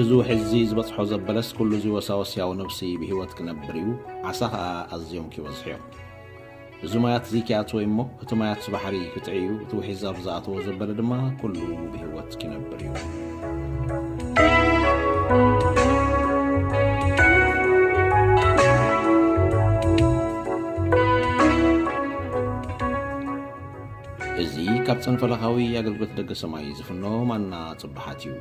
እዚ ውሒዝ እዚ ዝበጽሖ ዘበለስ ኩሉ እዚ ወሳወስ ያው ነብሲ ብህይወት ክነብር እዩ፣ ዓሳ ኸኣ ኣዝዮም ኪበዝሑ እዮም። እዚ ማያት እዚ ኪኣትዎ እሞ እቲ ማያት ባሕሪ ክጥዕዩ፣ እቲ ውሒዝ ኣብ ዝኣተዎ ዘበለ ድማ ኩሉ ብህይወት ኪነብር እዩ። እዚ ካብ ጽንፈለኻዊ ኣገልግሎት ደገ ሰማይ ዝፍኖ ማና ጽባሓት እዩ።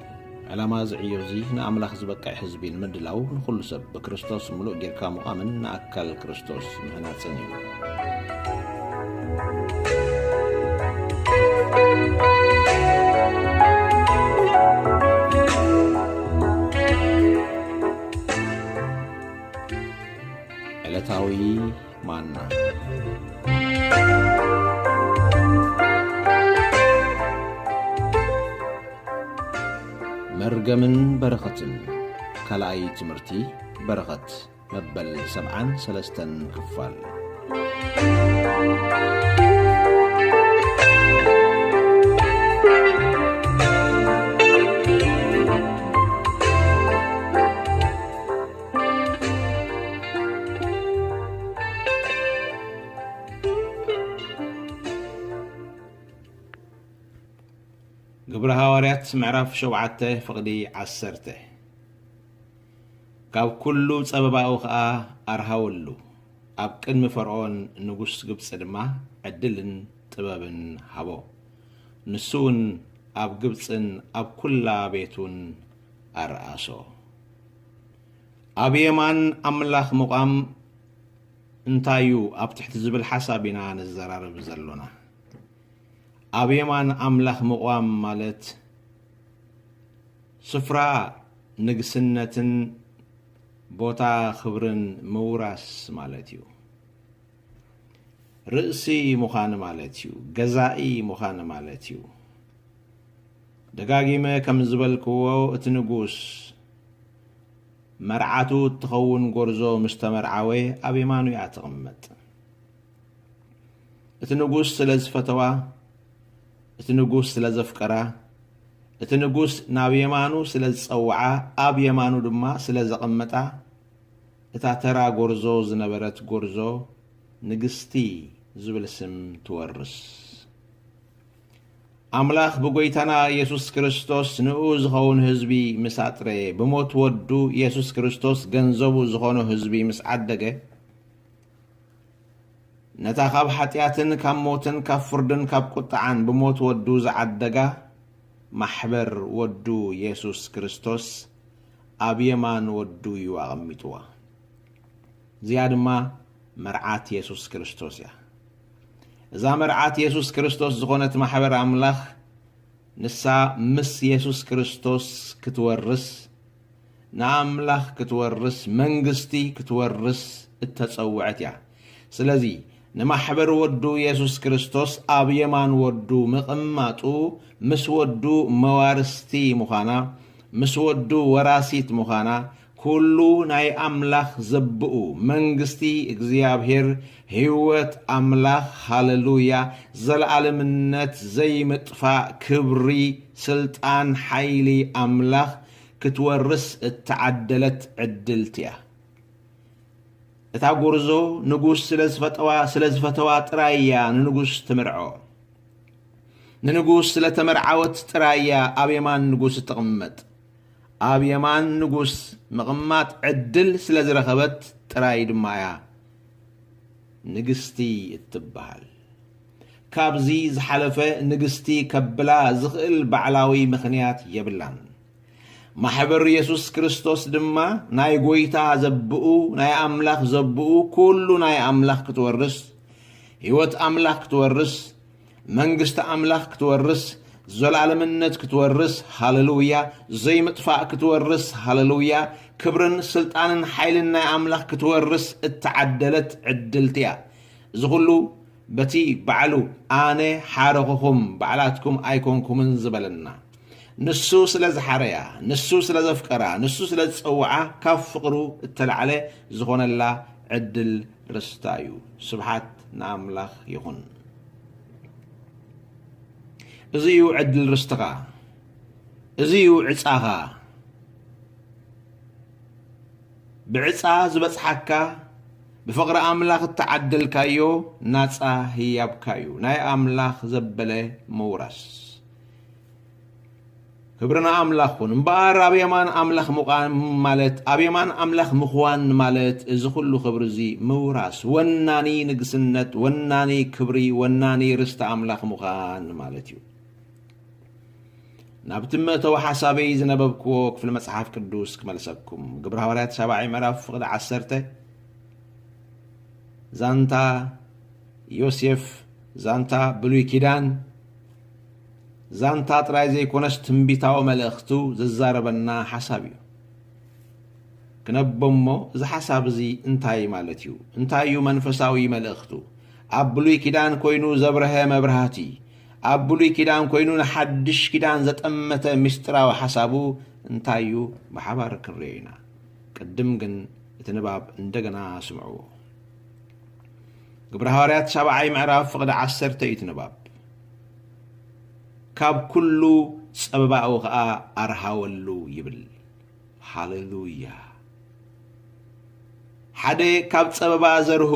ዕላማ እዚ ዕዮ እዚ ንኣምላኽ ዝበቅዕ ህዝቢ ንምድላው፣ ንኹሉ ሰብ ብክርስቶስ ምሉእ ጌርካ ምቋምን ንኣካል ክርስቶስ ምህናጽን እዩ። ዕለታዊ ማና። መርገምን በረኸትን። ካልኣይ ትምህርቲ በረኸት፣ መበል ሰብዓን ሰለስተን ክፋል። ግብረ ሃዋርያት ምዕራፍ ሸውዓተ ፍቕዲ ዓሰርተ። ካብ ኩሉ ጸበባኡ ኸኣ ኣርሃወሉ፣ ኣብ ቅድሚ ፈርዖን ንጉስ ግብጺ ድማ ዕድልን ጥበብን ሃቦ። ንሱ እውን ኣብ ግብጽን ኣብ ኩላ ቤቱን ኣርኣሶ። ኣብ የማን ኣምላኽ ምቋም እንታይ እዩ ኣብ ትሕቲ ዝብል ሓሳብ ኢና ንዘራረብ ዘሎና። ኣብ የማን ኣምላኽ ምቋም ማለት ስፍራ ንግስነትን ቦታ ክብርን ምውራስ ማለት እዩ። ርእሲ ምዃን ማለት እዩ። ገዛኢ ምዃን ማለት እዩ። ደጋጊመ ከም ዝበልክዎ፣ እቲ ንጉስ መርዓቱ እትኸውን ጎርዞ ምስ ተመርዓወ ኣብ የማኑ እያ ትቕመጥ። እቲ ንጉስ ስለ ዝፈተዋ፣ እቲ ንጉስ ስለ ዘፍቀራ፣ እቲ ንጉስ ናብ የማኑ ስለ ዝጸውዓ፣ ኣብ የማኑ ድማ ስለ ዘቐመጣ፣ እታ ተራ ጎርዞ ዝነበረት ጎርዞ ንግስቲ ዝብል ስም ትወርስ። ኣምላኽ ብጎይታና የሱስ ክርስቶስ ንኡ ዝኸውን ህዝቢ ምስ ኣጥረየ፣ ብሞት ወዱ የሱስ ክርስቶስ ገንዘቡ ዝኾኖ ህዝቢ ምስ ዓደገ፣ ነታ ካብ ሓጢኣትን ካብ ሞትን ካብ ፍርድን ካብ ቁጥዓን ብሞት ወዱ ዝዓደጋ ማሕበር ወዱ የሱስ ክርስቶስ ኣብ የማን ወዱ እዩ ኣቐሚጥዋ። እዚኣ ድማ መርዓት የሱስ ክርስቶስ እያ። እዛ መርዓት የሱስ ክርስቶስ ዝኾነት ማሕበር ኣምላኽ፣ ንሳ ምስ የሱስ ክርስቶስ ክትወርስ፣ ንኣምላኽ ክትወርስ፣ መንግስቲ ክትወርስ እተጸውዐት እያ። ስለዚ ንማሕበር ወዱ የሱስ ክርስቶስ ኣብ የማን ወዱ ምቕማጡ፣ ምስ ወዱ መዋርስቲ ምዃና፣ ምስ ወዱ ወራሲት ምዃና፣ ኩሉ ናይ ኣምላኽ ዘብኡ፣ መንግስቲ እግዚኣብሔር፣ ህይወት ኣምላኽ፣ ሃሌሉያ፣ ዘለኣለምነት፣ ዘይምጥፋእ ክብሪ፣ ስልጣን፣ ሓይሊ ኣምላኽ ክትወርስ እተዓደለት ዕድልቲ እያ። እታ ጎርዞ ንጉስ ስለ ዝፈጠዋ-፣ ስለ ዝፈተዋ ጥራይ እያ ንንጉስ ትምርዖ። ንንጉስ ስለ ተመርዓወት ጥራይ እያ ኣብ የማን ንጉስ እትቕመጥ። ኣብ የማን ንጉስ ምቕማጥ ዕድል ስለ ዝረኸበት ጥራይ ድማ እያ ንግስቲ እትበሃል። ካብዚ ዝሓለፈ ንግስቲ ከብላ ዝኽእል ባዕላዊ ምኽንያት የብላን። ማሕበር የሱስ ክርስቶስ ድማ ናይ ጎይታ ዘብኡ፣ ናይ ኣምላኽ ዘብኡ፣ ኩሉ ናይ ኣምላኽ ክትወርስ፣ ህይወት ኣምላኽ ክትወርስ፣ መንግስቲ ኣምላኽ ክትወርስ፣ ዘላለምነት ክትወርስ፣ ሃሌሉያ፣ ዘይምጥፋእ ክትወርስ፣ ሃሌሉያ፣ ክብርን ስልጣንን ሓይልን ናይ ኣምላኽ ክትወርስ እተዓደለት ዕድልቲ እያ። እዚ ኹሉ በቲ ባዕሉ፣ "ኣነ ሓረኹኹም፣ ባዕላትኩም ኣይኮንኩምን" ዝበለና፣ ንሱ ስለ ዝሓረያ፣ ንሱ ስለ ዘፍቀራ፣ ንሱ ስለ ዝጸውዓ፣ ካብ ፍቕሩ እተላዕለ ዝኾነላ ዕድል ርስታ እዩ። ስብሓት ንኣምላኽ ይኹን። እዚ እዩ ዕድል ርስትኻ። እዚ እዩ ዕጻኻ። ብዕጻ ዝበጽሓካ፣ ብፍቕሪ ኣምላኽ እተዓደልካዮ ናጻ ህያብካ እዩ፣ ናይ ኣምላኽ ዘበለ ምውራስ። ክብሪ ንኣምላኽ ኩን። እምበኣር ኣብ የማን ኣምላኽ ምዃን ማለት፣ ኣብ የማን ኣምላኽ ምዃን ማለት፣ እዚ ኩሉ ክብሪ እዚ ምውራስ፣ ወናኒ ንግስነት፣ ወናኒ ክብሪ፣ ወናኒ ርስቲ ኣምላኽ ምዃን ማለት እዩ። ናብቲ መእተዊ ሓሳበይ ዝነበብክዎ ክፍሊ መጽሓፍ ቅዱስ ክመልሰኩም። ግብረ ሃዋርያት ሻብዓይ ምዕራፍ ፍቕዲ ዓሰርተ፣ ዛንታ ዮሴፍ፣ ዛንታ ብሉይ ኪዳን፣ ዛንታ ጥራይ ዘይኮነስ ትንቢታዊ መልእኽቱ ዝዛረበና ሓሳብ እዩ። ክነቦ እሞ፣ እዚ ሓሳብ እዚ እንታይ ማለት እዩ? እንታይ እዩ መንፈሳዊ መልእኽቱ? ኣብ ብሉይ ኪዳን ኮይኑ ዘብረሀ መብራህቲ፣ ኣብ ብሉይ ኪዳን ኮይኑ ንሓድሽ ኪዳን ዘጠመተ ምስጢራዊ ሓሳቡ እንታይ እዩ? ብሓባር ክንሪኦ ኢና። ቅድም ግን እቲ ንባብ እንደገና ስምዕዎ። ግብረ ሃዋርያት ሻብዓይ ምዕራፍ ፍቕዲ ዓሰርተ እዩ እቲ ንባብ። ካብ ኩሉ ጸበባኡ ኸኣ ኣርሃወሉ ይብል። ሃሌሉያ! ሓደ ካብ ጸበባ ዘርሁ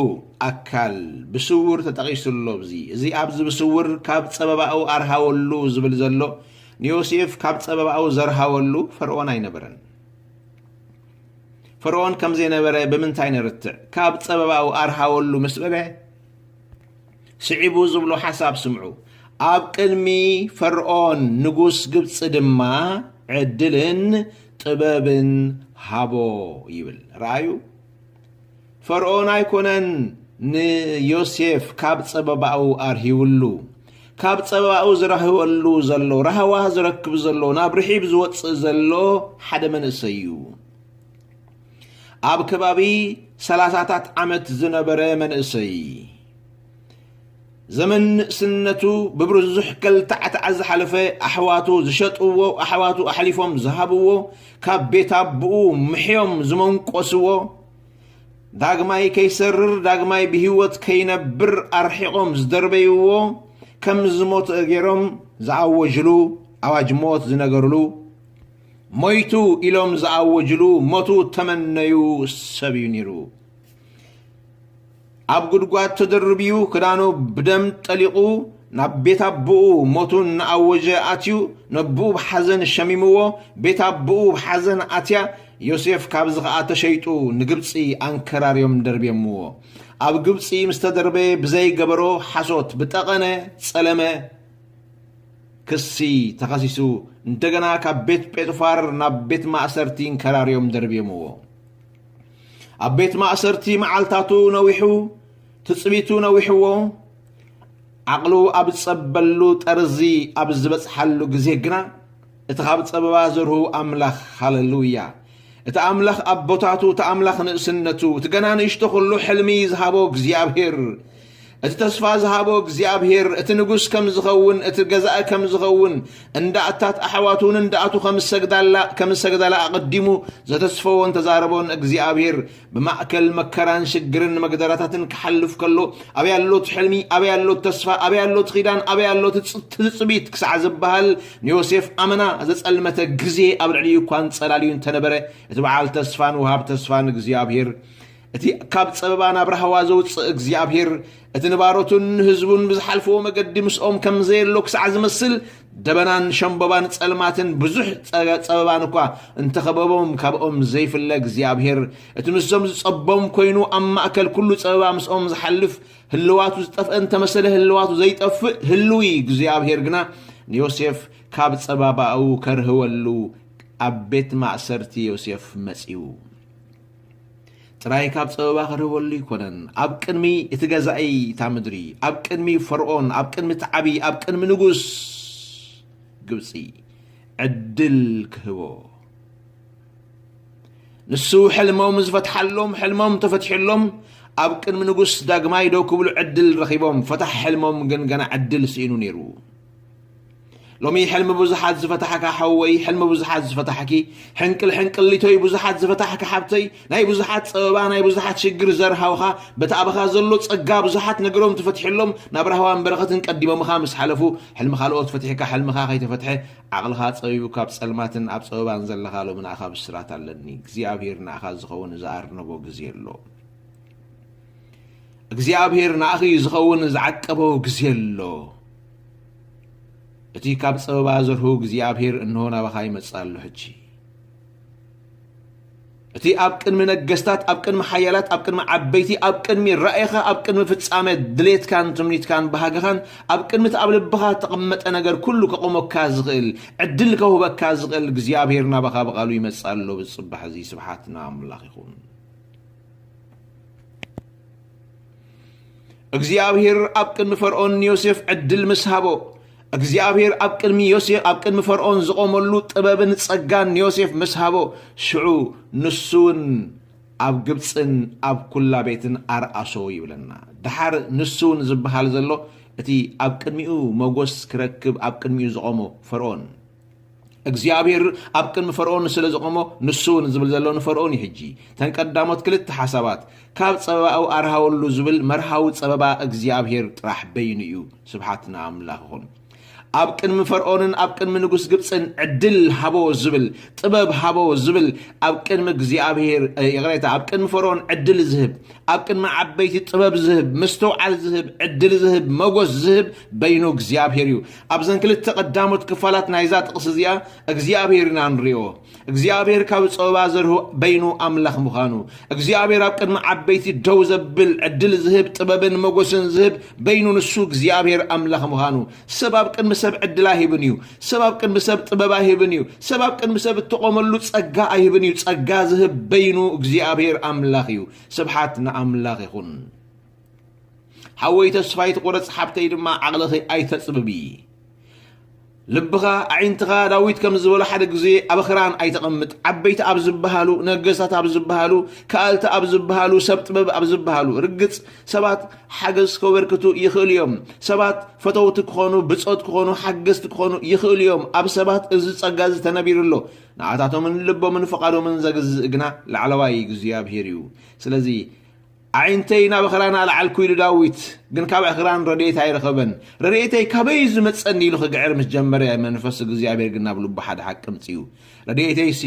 ኣካል ብስውር ተጠቒሱ ኣሎ። እዚ፣ እዚ ኣብዚ ብስውር ካብ ጸበባኡ ኣርሃወሉ ዝብል ዘሎ፣ ንዮሴፍ ካብ ጸበባኡ ዘርሃወሉ ፈርዖን ኣይነበረን። ፈርዖን ከም ዘይነበረ ብምንታይ ነርትዕ? ካብ ጸበባኡ ኣርሃወሉ ምስ በለ፣ ስዒቡ ዝብሎ ሓሳብ ስምዑ። ኣብ ቅድሚ ፈርዖን ንጉስ ግብጺ ድማ ዕድልን ጥበብን ሃቦ ይብል። ረኣዩ፣ ፈርዖን ኣይኮነን ንዮሴፍ ካብ ጸበባኡ ኣርሂውሉ። ካብ ጸበባኡ ዝረህወሉ ዘሎ፣ ራህዋ ዝረክብ ዘሎ፣ ናብ ርሒብ ዝወጽእ ዘሎ ሓደ መንእሰይ እዩ። ኣብ ከባቢ ሰላሳታት ዓመት ዝነበረ መንእሰይ፣ ዘመን ንእስነቱ ብብዙሕ ከልታዕታዕ ዝሓለፈ፣ ኣሕዋቱ ዝሸጥዎ፣ ኣሕዋቱ ኣሕሊፎም ዝሃብዎ፣ ካብ ቤት ኣቦኡ ምሕዮም ዝመንቆስዎ፣ ዳግማይ ከይሰርር፣ ዳግማይ ብህይወት ከይነብር ኣርሒቖም ዝደርበይዎ፣ ከም ዝሞተ ገይሮም ዝኣወጅሉ፣ ኣዋጅ ሞት ዝነገርሉ፣ ሞይቱ ኢሎም ዝኣወጅሉ፣ ሞቱ ተመነዩ ሰብ እዩ ነይሩ። ኣብ ጉድጓድ ተደርብዩ፣ ክዳኑ ብደም ጠሊቑ፣ ናብ ቤት ኣቦኡ ሞቱ እናኣወጀ ኣትዩ፣ ነቦኡ ብሓዘን ሸሚምዎ፣ ቤት ኣቦኡ ብሓዘን ኣትያ፣ ዮሴፍ ካብዚ ኸኣ ተሸይጡ ንግብጺ ኣንከራርዮም ደርብዮምዎ። ኣብ ግብጺ ምስ ተደርበየ ብዘይገበሮ ሓሶት ብጠቐነ ጸለመ ክሲ ተኸሲሱ፣ እንደገና ካብ ቤት ጴጥፋር ናብ ቤት ማእሰርቲ እንከራርዮም ደርብዮምዎ። ኣብ ቤት ማእሰርቲ መዓልታቱ ነዊሑ፣ ትጽቢቱ ነዊሕዎ፣ ዓቕሉ ኣብ ዝጸበሉ ጠርዚ ኣብ ዝበጽሓሉ ግዜ ግና፣ እቲ ካብ ጸበባ ዘርሁ ኣምላኽ፣ ሃሌሉያ! እቲ ኣምላኽ ኣቦታቱ፣ እቲ ኣምላኽ ንእስነቱ፣ እቲ ገና ንእሽቶ ኩሉ ሕልሚ ዝሃቦ እግዚኣብሔር፣ እቲ ተስፋ ዝሃቦ እግዚኣብሔር፣ እቲ ንጉስ ከም ዝኸውን፣ እቲ ገዛኢ ከም ዝኸውን፣ እንዳእታት ኣሕዋቱ ንእንዳእቱ ከም ዝሰግዳላ፣ ከም ዝሰግዳላ ኣቐዲሙ ዘተስፈዎን ተዛረቦን እግዚኣብሔር፣ ብማእከል መከራን ሽግርን መግደራታትን ክሓልፍ ከሎ፣ ኣበይ ኣሎ እቲ ሕልሚ? ኣበይ ኣሎ እቲ ተስፋ? ኣበይ ኣሎ እቲ ኪዳን? ኣበይ ኣሎ እቲ ጽ-፣ ትጽቢት? ክሳዕ ዝበሃል፣ ንዮሴፍ ኣመና ዘጸልመተ ግዜ ኣብ ልዕሊኡ እኳ ጸላልዩ እንተነበረ፣ እቲ በዓል ተስፋን ወሃብ ተስፋን እግዚኣብሔር፣ እቲ ካብ ጸበባ ናብ ራህዋ ዘውጽእ እግዚኣብሔር፣ እቲ ንባሮቱን ንህዝቡን ብዝሓልፍዎ መገዲ ምስኦም ከም ዘየሎ ክሳዕ ዝመስል፣ ደበናን ሸምበባን ጸልማትን ብዙሕ ጸ-፣ ጸበባን እኳ እንተኸበቦም፣ ካብኦም ዘይፍለ እግዚኣብሔር፣ እቲ ምስዞም ዝጸቦም ኮይኑ፣ ኣብ ማእከል ኩሉ ጸበባ ምስኦም ዝሓልፍ፣ ህልዋቱ ዝጠፍአ እንተመሰለ፣ ህልዋቱ ዘይጠፍእ ህልዊ እግዚኣብሔር ግና፣ ንዮሴፍ ካብ ጸበባኡ ከርህወሉ ኣብ ቤት ማእሰርቲ ዮሴፍ መጺኡ። ጥራይ ካብ ጸበባ ከርህወሉ ኣይኮነን፣ ኣብ ቅድሚ እቲ ገዛኢ እታ ምድሪ፣ ኣብ ቅድሚ ፈርዖን፣ ኣብ ቅድሚ እቲ ዓቢ፣ ኣብ ቅድሚ ንጉስ ግብጺ ዕድል ክህቦ። ንሱ ሕልሞም ዝፈትሓሎም፣ ሕልሞም ተፈቲሑሎም፣ ኣብ ቅድሚ ንጉስ ዳግማይ ደው ክብሉ ዕድል ረኺቦም። ፈታሒ ሕልሞም ግን ገና ዕድል ስኢኑ ነይሩ። ሎሚ ሕልሚ ብዙሓት ዝፈታሕካ ሓወይ፣ ሕልሚ ብዙሓት ዝፈታሕኪ፣ ሕንቅል ሕንቅሊቶይ ብዙሓት ዝፈታሕካ ሓብተይ፣ ናይ ብዙሓት ጸበባ፣ ናይ ብዙሓት ሽግር ዘርሃውኻ፣ በቲ ኣባኻ ዘሎ ጸጋ ብዙሓት ነገሮም ተፈትሕሎም፣ ናብ ራህዋን በረኸትን ቀዲሞምኻ ምስ ሓለፉ፣ ሕልሚ ካልኦት ፈቲሕካ፣ ሕልምኻ ከይተፈትሐ፣ ዓቕልኻ ጸቢቡ ካብ ጸልማትን ኣብ ጸበባን ዘለኻ፣ ሎሚ ንኣኻ ብስራት ኣለኒ። እግዚኣብሔር ንኣኻ ዝኸውን ዝኣርነቦ ግዜ ኣሎ። እግዚኣብሔር ንኣኺ ዝኸውን ዝዓቀቦ ግዜ ኣሎ። እቲ ካብ ጸበባ ዘርሁ እግዚኣብሔር እንሆ ናባኻ ይመጽእ ኣሎ። ሕጂ እቲ ኣብ ቅድሚ ነገስታት፣ ኣብ ቅድሚ ሓያላት፣ ኣብ ቅድሚ ዓበይቲ፣ ኣብ ቅድሚ ራእይኻ፣ ኣብ ቅድሚ ፍጻመ ድሌትካን ትምኒትካን ባህግኻን፣ ኣብ ቅድሚ እቲ ኣብ ልብኻ እተቐመጠ ነገር ኩሉ ከቑመካ ዝኽእል፣ ዕድል ከውህበካ ዝኽእል እግዚኣብሔር ናባኻ ብቓሉ ይመጽእ ኣሎ። ብጽባሕ እዚ ስብሓት ንኣምላኽ ይኹን። እግዚኣብሔር ኣብ ቅድሚ ፈርዖን ንዮሴፍ ዕድል ምስ ሃቦ፣ እግዚኣብሔር ኣብ ቅድሚ ዮሴፍ፣ ኣብ ቅድሚ ፈርዖን ዝቖመሉ ጥበብን ጸጋን ንዮሴፍ ምስ ሃቦ፣ ሽዑ ንሱ እውን ኣብ ግብጽን ኣብ ኩላ ቤትን ኣርኣሶ ይብለና። ደሓር ንሱ እውን ዝበሃል ዘሎ እቲ ኣብ ቅድሚኡ መጎስ ክረክብ ኣብ ቅድሚኡ ዝቖሞ ፈርዖን። እግዚኣብሔር ኣብ ቅድሚ ፈርዖን ስለ ዝቖሞ ንሱ እውን ዝብል ዘሎ ንፈርዖን እዩ። ሕጂ እተን ቀዳሞት ክልተ ሓሳባት፣ ካብ ጸበባኡ ኣርሃወሉ ዝብል መርሃዊ ጸበባ እግዚኣብሔር ጥራሕ በይኑ እዩ። ስብሓት ንኣምላኽ ይኹን። ኣብ ቅድሚ ፈርዖንን ኣብ ቅድሚ ንጉስ ግብጽን ዕድል ሃቦ ዝብል፣ ጥበብ ሃቦ ዝብል፣ ኣብ ቅድሚ እግዚኣብሔር፣ እ፣ ይቕሬታ፣ ኣብ ቅድሚ ፈርዖን ዕድል ዝህብ፣ ኣብ ቅድሚ ዓበይቲ ጥበብ ዝህብ፣ ምስትውዓል ዝህብ፣ ዕድል ዝህብ፣ መጎስ ዝህብ በይኑ እግዚኣብሔር እዩ። ኣብዘን ክልተ ቀዳሞት ክፋላት ናይዛ ጥቕሲ እዚኣ እግዚኣብሔር ኢና ንሪኦ። እግዚኣብሔር ካብ ጸበባ ዘርሁ በይኑ ኣምላኽ ምዃኑ፣ እግዚኣብሔር ኣብ ቅድሚ ዓበይቲ ደው ዘብል ዕድል ዝህብ ጥበብን መጎስን ዝህብ በይኑ ንሱ እግዚኣብሔር ኣምላኽ ምዃኑ፣ ሰብ ኣብ ቅድሚ ሰብ ዕድል ኣይህብን እዩ። ሰብ ኣብ ቅድሚ ሰብ ጥበብ ኣይህብን እዩ። ሰብ ኣብ ቅድሚ ሰብ እትቖመሉ ጸጋ ኣይህብን እዩ። ጸጋ ዝህብ በይኑ እግዚኣብሔር ኣምላኽ እዩ። ስብሓት ንኣምላኽ ይኹን። ሓወይ ተስፋ ኣይትቑረጽ፣ ሓብተይ ድማ ዓቕልኺ ኣይተጽብቢ። ልብኻ ኣዒንትኻ ዳዊት ከም ዝበሎ ሓደ ግዜ ኣብ ኣኽራን ኣይተቐምጥ። ዓበይቲ ኣብ ዝበሃሉ፣ ነገስታት ኣብ ዝበሃሉ፣ ከኣልቲ ኣብ ዝበሃሉ፣ ሰብ ጥበብ ኣብ ዝበሃሉ። ርግጽ ሰባት ሓገዝ ከበርክቱ ይኽእሉ እዮም። ሰባት ፈተውቲ ክኾኑ፣ ብጾት ክኾኑ፣ ሓገዝቲ ክኾኑ ይኽእሉ እዮም። ኣብ ሰባት እዚ ጸጋ እዚ ተነቢሩ ኣሎ። ንኣታቶምን ልቦምን ፍቓዶምን ዘግዝእ ግና ላዕለዋይ እግዚኣብሔር እዩ። ስለዚ ኣዒንተይ ናብ ኣኽራን ኣልዓልኩ ኢሉ ዳዊት፣ ግን ካብ ኣኽራን ረድኤት ኣይረኸበን። ረድኤተይ ካበይ እዩ ዝመጸኒ ኢሉ ክግዕር ምስ ጀመረ፣ መንፈስ እግዚኣብሔር ግን ናብ ልቡ ሓደ ሓቂ ኣምጺኡ። ረድኤተይሲ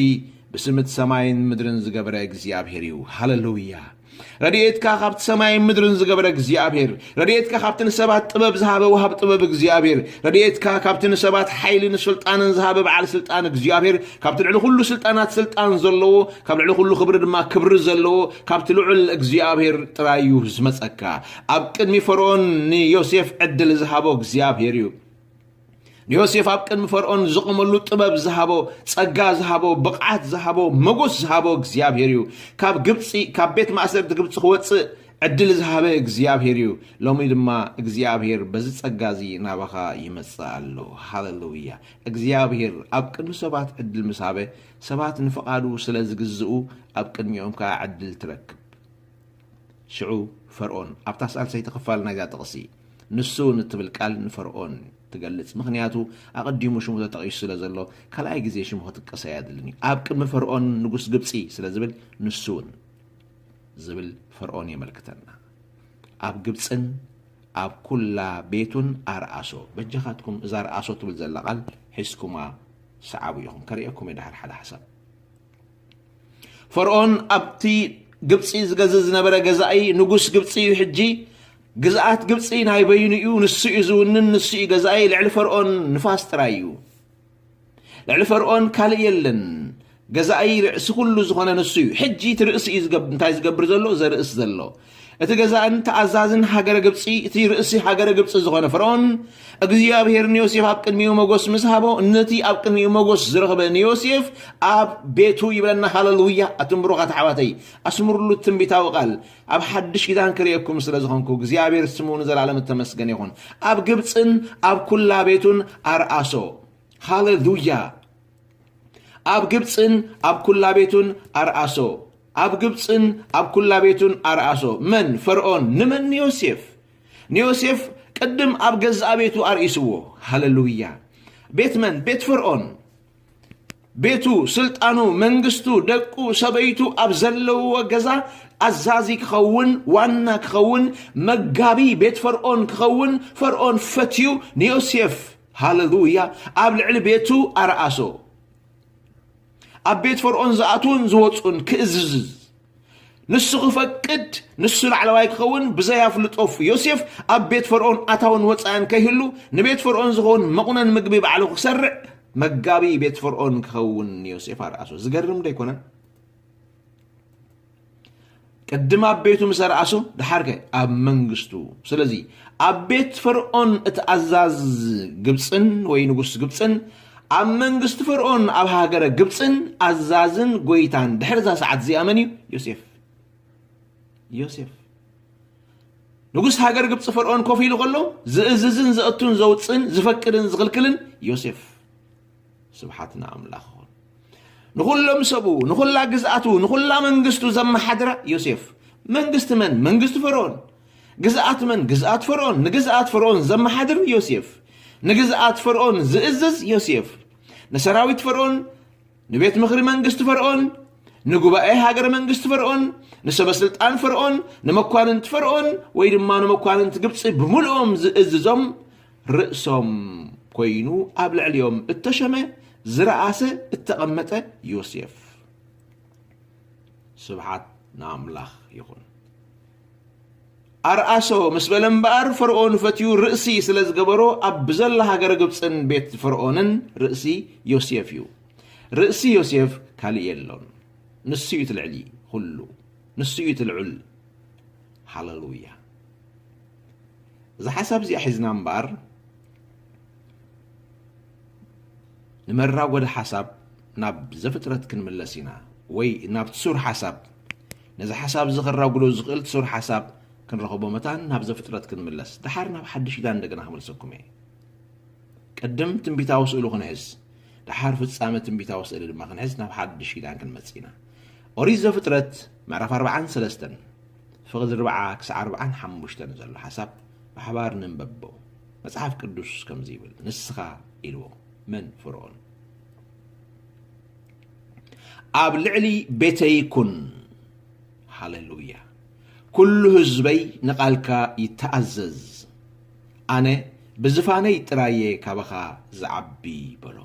ብስም እቲ ሰማይን ምድርን ዝገበረ እግዚኣብሔር እዩ። ሃሌሉያ! ረድኤትካ ካብቲ ሰማይን ምድርን ዝገበረ እግዚኣብሔር፣ ረድኤትካ ካብቲ ንሰባት ጥበብ ዝሃበ ወሃብ ጥበብ እግዚኣብሔር፣ ረድኤትካ ካብቲ ንሰባት ሓይልን ስልጣንን ዝሃበ በዓል ስልጣን እግዚኣብሔር፣ ካብቲ ልዕሊ ኩሉ ስልጣናት ስልጣን ዘለዎ፣ ካብ ልዕሊ ኩሉ ክብሪ ድማ ክብሪ ዘለዎ፣ ካብቲ ልዑል እግዚኣብሔር ጥራይ እዩ ዝመጸካ። ኣብ ቅድሚ ፈርዖን ንዮሴፍ ዕድል ዝሃቦ እግዚኣብሔር እዩ። ንዮሴፍ ኣብ ቅድሚ ፈርዖን ዝቖመሉ ጥበብ ዝሃቦ፣ ጸጋ ዝሃቦ፣ ብቕዓት ዝሃቦ፣ መጎስ ዝሃቦ እግዚኣብሔር እዩ። ካብ ግብጺ፣ ካብ ቤት ማእሰርቲ ግብጺ ክወጽእ ዕድል ዝሃበ እግዚኣብሔር እዩ። ሎሚ ድማ እግዚኣብሔር በዚ ጸጋ እዚ ናባኻ ይመጽእ ኣሎ። ሃሌሉያ! እግዚኣብሔር ኣብ ቅድሚ ሰባት ዕድል ምስ ሃበ፣ ሰባት ንፍቓዱ ስለ ዝግዝኡ፣ ኣብ ቅድሚኦም ከኣ ዕድል ትረክብ። ሽዑ ፈርዖን፣ ኣብታ ሳልሰይቲ ክፋል ናይዛ ጥቕሲ፣ ንሱ ንትብል ቃል ንፈርዖን ትገልጽ። ምኽንያቱ፣ ኣቐዲሙ ሽሙ ተጠቒሱ ስለ ዘሎ፣ ካልኣይ ግዜ ሽሙ ክጥቀስ ኣየድልን እዩ። ኣብ ቅድሚ ፈርዖን ንጉስ ግብጺ ስለ ዝብል፣ ንሱ እውን ዝብል ፈርዖን የመልክተና። ኣብ ግብጽን ኣብ ኩላ ቤቱን ኣርኣሶ። በጃኻትኩም፣ እዛ ኣርኣሶ ትብል ዘላ ቃል ሒዝኩማ ሰዓቡ ኢኹም። ከርእየኩም እየ ድሓር ሓደ ሓሳብ። ፈርዖን ኣብቲ ግብጺ ዝገዝእ ዝነበረ ገዛኢ ንጉስ ግብጺ እዩ። ሕጂ ግዝኣት ግብጺ ናይ በይኑ እዩ። ንሱ እዩ ዝውንን፣ ንሱ እዩ ገዛኢ። ልዕሊ ፈርዖን ንፋስ ጥራይ እዩ። ልዕሊ ፈርዖን ካልእ የለን። ገዛኢ ርእሲ ኩሉ ዝኾነ ንሱ እዩ። ሕጂ እቲ ርእሲ እዩ ዝገብ-፣ እንታይ ዝገብር ዘሎ? ዘርእስ ዘሎ። እቲ ገዛእን ተኣዛዝን ሃገረ ግብጺ፣ እቲ ርእሲ ሃገረ ግብጺ ዝኾነ ፈርዖን፣ እግዚኣብሔር ንዮሴፍ ኣብ ቅድሚኡ መጎስ ምስ ሃቦ፣ ነቲ ኣብ ቅድሚኡ መጎስ ዝረኸበ ንዮሴፍ ኣብ ቤቱ ይብለና። ሃሌሉያ! ኣቱም ብሩኻት ኣሕዋተይ፣ ኣስምሩሉ ትንቢታዊ ቃል። ኣብ ሓድሽ ኪዳን ክርእየኩም ስለ ዝኾንኩ፣ እግዚኣብሔር ስሙ ንዘለኣለም እተመስገነ ይኹን። ኣብ ግብጽን ኣብ ኩላ ቤቱን ኣርኣሶ። ሃሌሉያ! ኣብ ግብጽን ኣብ ኩላ ቤቱን ኣርኣሶ። ኣብ ግብጽን ኣብ ኩላ ቤቱን ኣርኣሶ። መን? ፈርዖን። ንመን? ንዮሴፍ። ንዮሴፍ ቅድም ኣብ ገዛእ ቤቱ ኣርእስዎ። ሃሌሉያ! ቤት መን? ቤት ፈርዖን። ቤቱ፣ ስልጣኑ፣ መንግስቱ፣ ደቁ፣ ሰበይቱ ኣብ ዘለውዎ ገዛ ኣዛዚ ክኸውን፣ ዋና ክኸውን፣ መጋቢ ቤት ፈርዖን ክኸውን ፈርዖን ፈትዩ ንዮሴፍ፣ ሃሌሉያ፣ ኣብ ልዕሊ ቤቱ ኣርኣሶ። ኣብ ቤት ፈርዖን ዝኣትዉን ዝወጹን ክእዝዝ፣ ንሱ ክፈቅድ፣ ንሱ ላዕለዋይ ክኸውን ብዘይ ኣፍልጦ ዮሴፍ ኣብ ቤት ፈርዖን ኣታውን ወጻእን ከይህሉ፣ ንቤት ፈርዖን ዝኸውን መቑነን ምግቢ ባዕሉ ክሰርዕ፣ መጋቢ ቤት ፈርዖን ክኸውን ንዮሴፍ ኣርኣሶ። ዝገርም ዶ ኣይኮነን? ቅድም ኣብ ቤቱ ምስ ኣርኣሶ፣ ደሓርከ ኣብ መንግስቱ። ስለዚ ኣብ ቤት ፈርዖን እቲ ኣዛዝ ግብጽን ወይ ንጉስ ግብጽን፣ ኣብ መንግስቲ ፈርዖን ኣብ ሃገረ ግብጽን ኣዛዝን ጎይታን ድሕሪ እዛ ሰዓት እዚኣ መን እዩ? ዮሴፍ። ዮሴፍ። ንጉስ ሃገር ግብጺ ፈርዖን ኮፍ ኢሉ ከሎ፣ ዝእዝዝን ዘእቱን ዘውጽእን ዝፈቅድን ዝኽልክልን ዮሴፍ። ስብሓት ንኣምላኽ ይኹን። ንኹሎም ሰቡ፣ ንኹላ ግዝኣቱ፣ ንኹላ መንግስቱ ዘመሓድራ ዮሴፍ። መንግስቲ መን? መንግስቲ ፈርዖን። ግዝኣት መን? ግዝኣት ፈርዖን። ንግዝኣት ፈርዖን ዘመሓድር ዮሴፍ። ንግዝኣት ፈርዖን ዝእዝዝ ዮሴፍ። ንሰራዊት ፈርዖን፣ ንቤት ምኽሪ መንግስቲ ፈርዖን፣ ንጉባኤ ሃገረ መንግስቲ ፈርዖን፣ ንሰበ ስልጣን ፈርዖን፣ ንመኳንንቲ ፈርዖን ወይ ድማ ንመኳንንቲ ግብጺ ብምልኦም ዝእዝዞም ርእሶም ኮይኑ ኣብ ልዕሊኦም እተሸመ፣ ዝረኣሰ፣ እተቐመጠ ዮሴፍ። ስብሓት ንኣምላኽ ይኹን። ኣርኣሶ ምስ በለ እምበኣር፣ ፈርዖን ፈትዩ ርእሲ ስለ ዝገበሮ፣ ኣብ ብዘላ ሃገረ ግብጽን ቤት ፈርዖንን ርእሲ ዮሴፍ እዩ። ርእሲ ዮሴፍ ካልእ የሎን። ንሱ እዩ እቲ ልዕሊ ኩሉ። ንሱ እዩ እቲ ልዑል። ሃሌሉያ። እዛ ሓሳብ እዚኣ ሒዝና እምበኣር፣ ንመራጎዲ ሓሳብ ናብ ዘፍጥረት ክንምለስ ኢና፣ ወይ ናብቲ ሱር ሓሳብ። ነዚ ሓሳብ እዚ ከራጉዶ ዝኽእል ሱር ሓሳብ ክንረኽቦ መታን ናብ ዘፍጥረት ክንምለስ። ደሓር ናብ ሓድሽ ኪዳን እንደገና ክመልሰኩም እየ። ቅድም ትንቢታዊ ስእሉ ክንሕዝ፣ ደሓር ፍጻመ ትንቢታዊ ስእሊ ድማ ክንሕዝ ናብ ሓድሽ ኪዳን ክንመጽእ ኢና። ኦሪት ዘፍጥረት ምዕራፍ ኣርብዓን ሰለስተን፣ ፍቕዲ ኣርብዓ ክሳዕ ኣርብዓን ሓሙሽተን ዘሎ ሓሳብ ብሓባር ንንበቦ። መጽሓፍ ቅዱስ ከምዚ ይብል፣ ንስኻ ኢልዎ። መን? ፈርዖን። ኣብ ልዕሊ ቤተይ ኩን። ሃሌሉያ። ኩሉ ህዝበይ ንቓልካ ይተኣዘዝ። ኣነ ብዝፋነይ ጥራየ ካባኻ ዝዓቢ በሎ።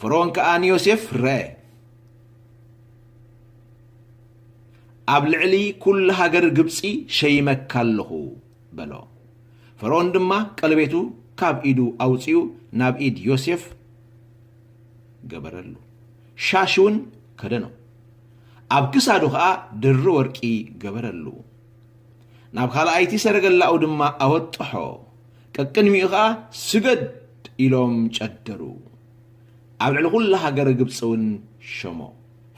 ፈርዖን ከኣ ንዮሴፍ ረአ። ኣብ ልዕሊ ኩሉ ሃገር ግብጺ ሸይመካ ኣለኹ በሎ። ፈርዖን ድማ ቀለቤቱ ካብ ኢዱ ኣውጺኡ ናብ ኢድ ዮሴፍ ገበረሉ። ሻሽ እውን ከደኖ። ኣብ ክሳዱ ኸኣ ድሪ ወርቂ ገበረሉ። ናብ ካልኣይቲ ሰረገላኡ ድማ ኣወጥሖ። ቀቅድሚኡ ኸኣ ስገድ ኢሎም ጨደሩ። ኣብ ልዕሊ ኩላ ሃገረ ግብጺ እውን ሸሞ።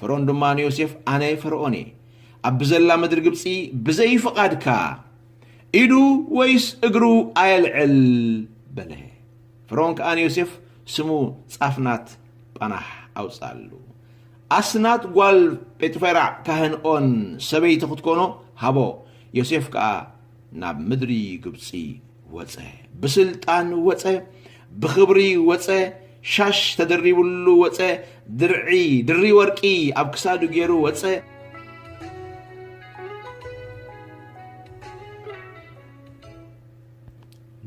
ፈርዖን ድማ ንዮሴፍ፣ ኣነ ፈርዖን እየ። ኣብ ብዘላ ምድሪ ግብጺ ብዘይ ፍቓድካ ኢዱ ወይስ እግሩ ኣየልዕል በለ። ፈርዖን ከኣ ንዮሴፍ ስሙ ጻፍናት ጳናሕ ኣውጽኣሉ። ኣስናት ጓል ጴጥፌራ ካህን ኦን ሰበይቲ ክትኮኖ ሃቦ። ዮሴፍ ከኣ ናብ ምድሪ ግብጺ ወጸ። ብስልጣን ወጸ፣ ብኽብሪ ወጸ፣ ሻሽ ተደሪብሉ ወጸ፣ ድርዒ፣ ድሪ ወርቂ ኣብ ክሳዱ ገይሩ ወጸ።